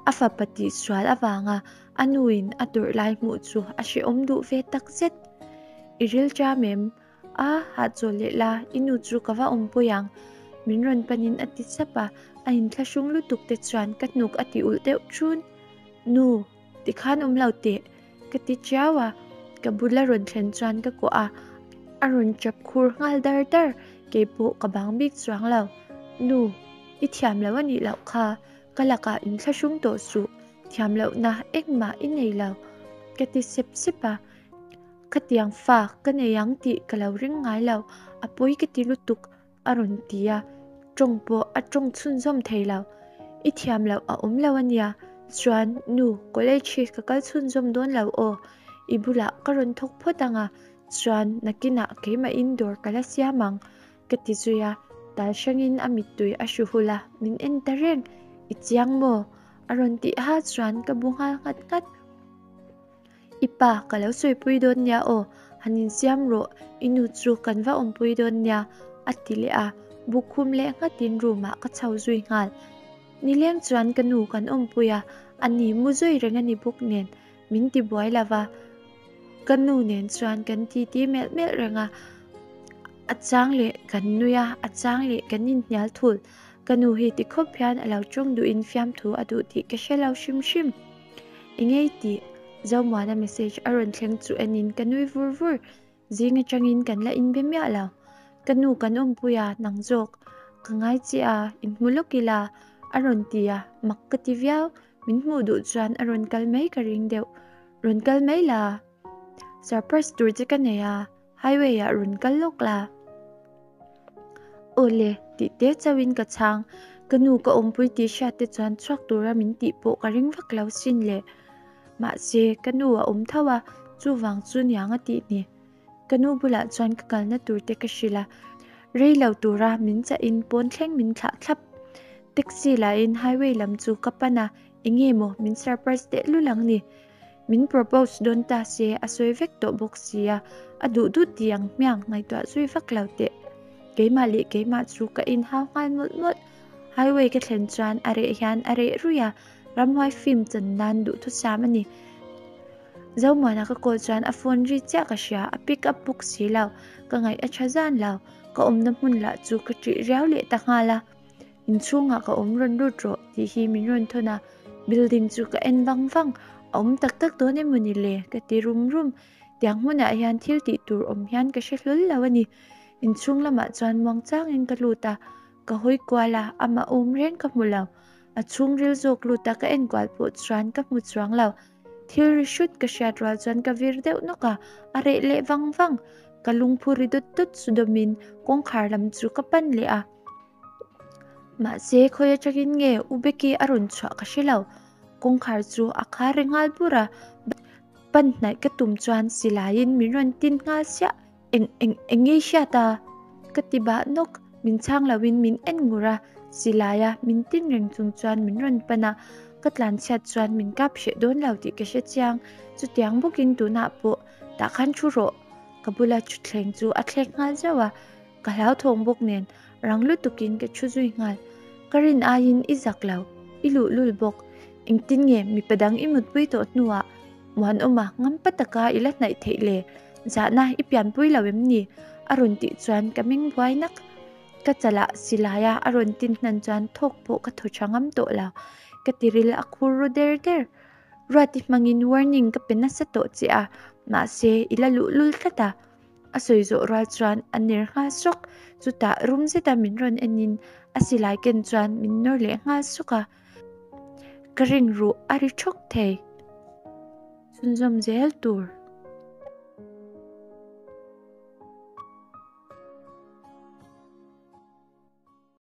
A fapa tihsual avanga a nuin a tawrh lai hmuh chu a hrehawm duh ve tak zet. I ril ṭam em? A, hahchawl leh la, i nu chu ka va awmpui ang. Min rawn panin a ti sap a, a inthlahrung lutuk te chuan ka hnuk a ti ulh deuh ṭun. Nu, tikhan awm lo teh, ka ti ṭiau a, ka bula rawn thlen chuan ka kuah a, a rawn ṭap khur nghal dar dar, keipawh ka bang bik chuang lo. Nu, i thiam lo a nih loh kha, Ka lakah inthlahrung tawh suh, thiam lohna engmah i nei lo, ka ti sep sep a. Khatiang fa ka nei ang tih ka lo ring ngai lo, a pawi ka ti lutuk, a rawn ti a, tawng pawh a tawng chhunzawm thei lo. I thiam loh a awm lo a nia, chuan nu college hi ka kal chhunzawm dawn lo aw, i bulah ka rawn thawk phawt ang a, chuan nakinah keimahin dawr ka la siam ang, Ka ti zui a, tal hrangin a mittui a hru hul a, min en ta reng. I chiang maw? A rawn tih ha chuan ka bu nghal nghat nghat. I pa, ka lo sawipui dawn nia aw, han insiam rawh, i nu chu kan va awmpui dawn nia, a ti leh a, bu khum leh nghatin room ah ka chho zui nghal. Nileng chuan ka nu kan awmpui a, a ni mu zui reng a ni bawk nen, min ti buai lo va. Ka nu nen chuan kan titi melh melh reng a, a chang leh kan nui a, a chang leh kan inhnial thul. Ka nu hi ti khawp hian a lo tawng duhin fiamthu a duh tih ka hre lo hrim hrim. Engei tih Zomuana message a rawn thleng chu enin ka nui vur vur. Zing atangin kan la inbe miah lo. Ka nu kan awmpui a, nang zawk ka ngai che a, inhmu lawk ila a rawn ti a, mak ka ti viau. Min hmuh duh chuan a rawn kal mai ka ring deuh. Rawn kal mai la, surprise tur che ka nei a, highway ah rawn kal lawk la. Aw le, tih te chauhin ka chhang. Ka nu ka awmpui tih hriat te chuan chhuak tura min tih pawh ka ring vak lo sin le. Mahse, ka nu a awm tho a, chuvang chu niang a tih ni. Ka nu bulah chuan ka kalna tur te ka hrilh a, rei lo tura min chahin pawn thleng min thlah thlap. Taxi lahin highway lam chu ka pan a, enge maw min surprise teh lul ang ni. Min propose dawn ta se a sawi vek tawh bawk sia, a duh duh ti ang hmiang ngaihtuah zui vak lo teh. Keimah leh keimah chu ka inhau nghal mawlh mawlh. Highway ka thlen chuan a reh hian a reh ruih a, ramhuai film chan nan duhthusam a ni. Zomuana ka call chuan a phone ri chiah ka hria, a pick up bawk si lo. Ka ngaih a tha zan lo, ka awmna hmun lah chu ka ṭih riau leh ta nghal a. Inchhungah ka awm rawn lut rawh tih hi min rawn thawn a, building chu ka en vang vang, a awm tak tak dawn emaw ni le ka ti rum rum. Tiang hmunah hian thil tih tur awm hian ka hre hlawl lo a ni. Inchhung lamah chuan muangchangin ka lut a, ka hawi kual a, amah awm reng ka hmu lo. A chhungril zawk lut a ka enkual pawh chuan ka hmu chuang lo. Thil ri hrut ka hriat rual chuan ka vir deuh nawk a, a reh leh vang vang. Ka lungphu ri dawt dawt chu dawmin kawngkhar lam chu ka pan leh a. Mahse khawi atangin nge U Becky a rawn chhuah ka hre lo. Kawngkhar chu a khar ri nghal bur a, pan hnaih ka tum chuan silaiin min rawn tin nghal siah. Eng eng eng nge hriat a? Ka ti bah nawk, min chhang loin min en ngur a, silai a min tin reng chung chuan min rawn pan a, ka tlan chhiat chuan min kap hreh dawn lo tih ka hre chiang, chutiang bawkin tunah pawh tah khan thu rawh ka bula thutthleng chu a thlek nghal zauh a, ka hlauthawng bawk nen rang lutukin ka thu zui nghal, ka rin aiin i zak lo, i luhlul bawk, engtin nge mipa dang i mutpui tawh hnuah Muanawma ngampa taka i la hnaih theih le? Zahna i pianpui lo em ni? A rawn tih chuan ka meng buai nak. Ka chalah silaia a rawn tin hnan chuan thawk pawh ka thaw tha ngam tawh lo. Ka tiril a khur ru der der. Ruati hmangin warning ka pe nasa tawh che a, mahse i la luhlul tlat a. A sawi zawh rual chuan a ner nghal sawk. Chutah rum zeta min rawn enin a silai ken chuan min nawr leh nghal sawk a. Ka rin ruh a ri thawk thei. Chhunzawm zel tur.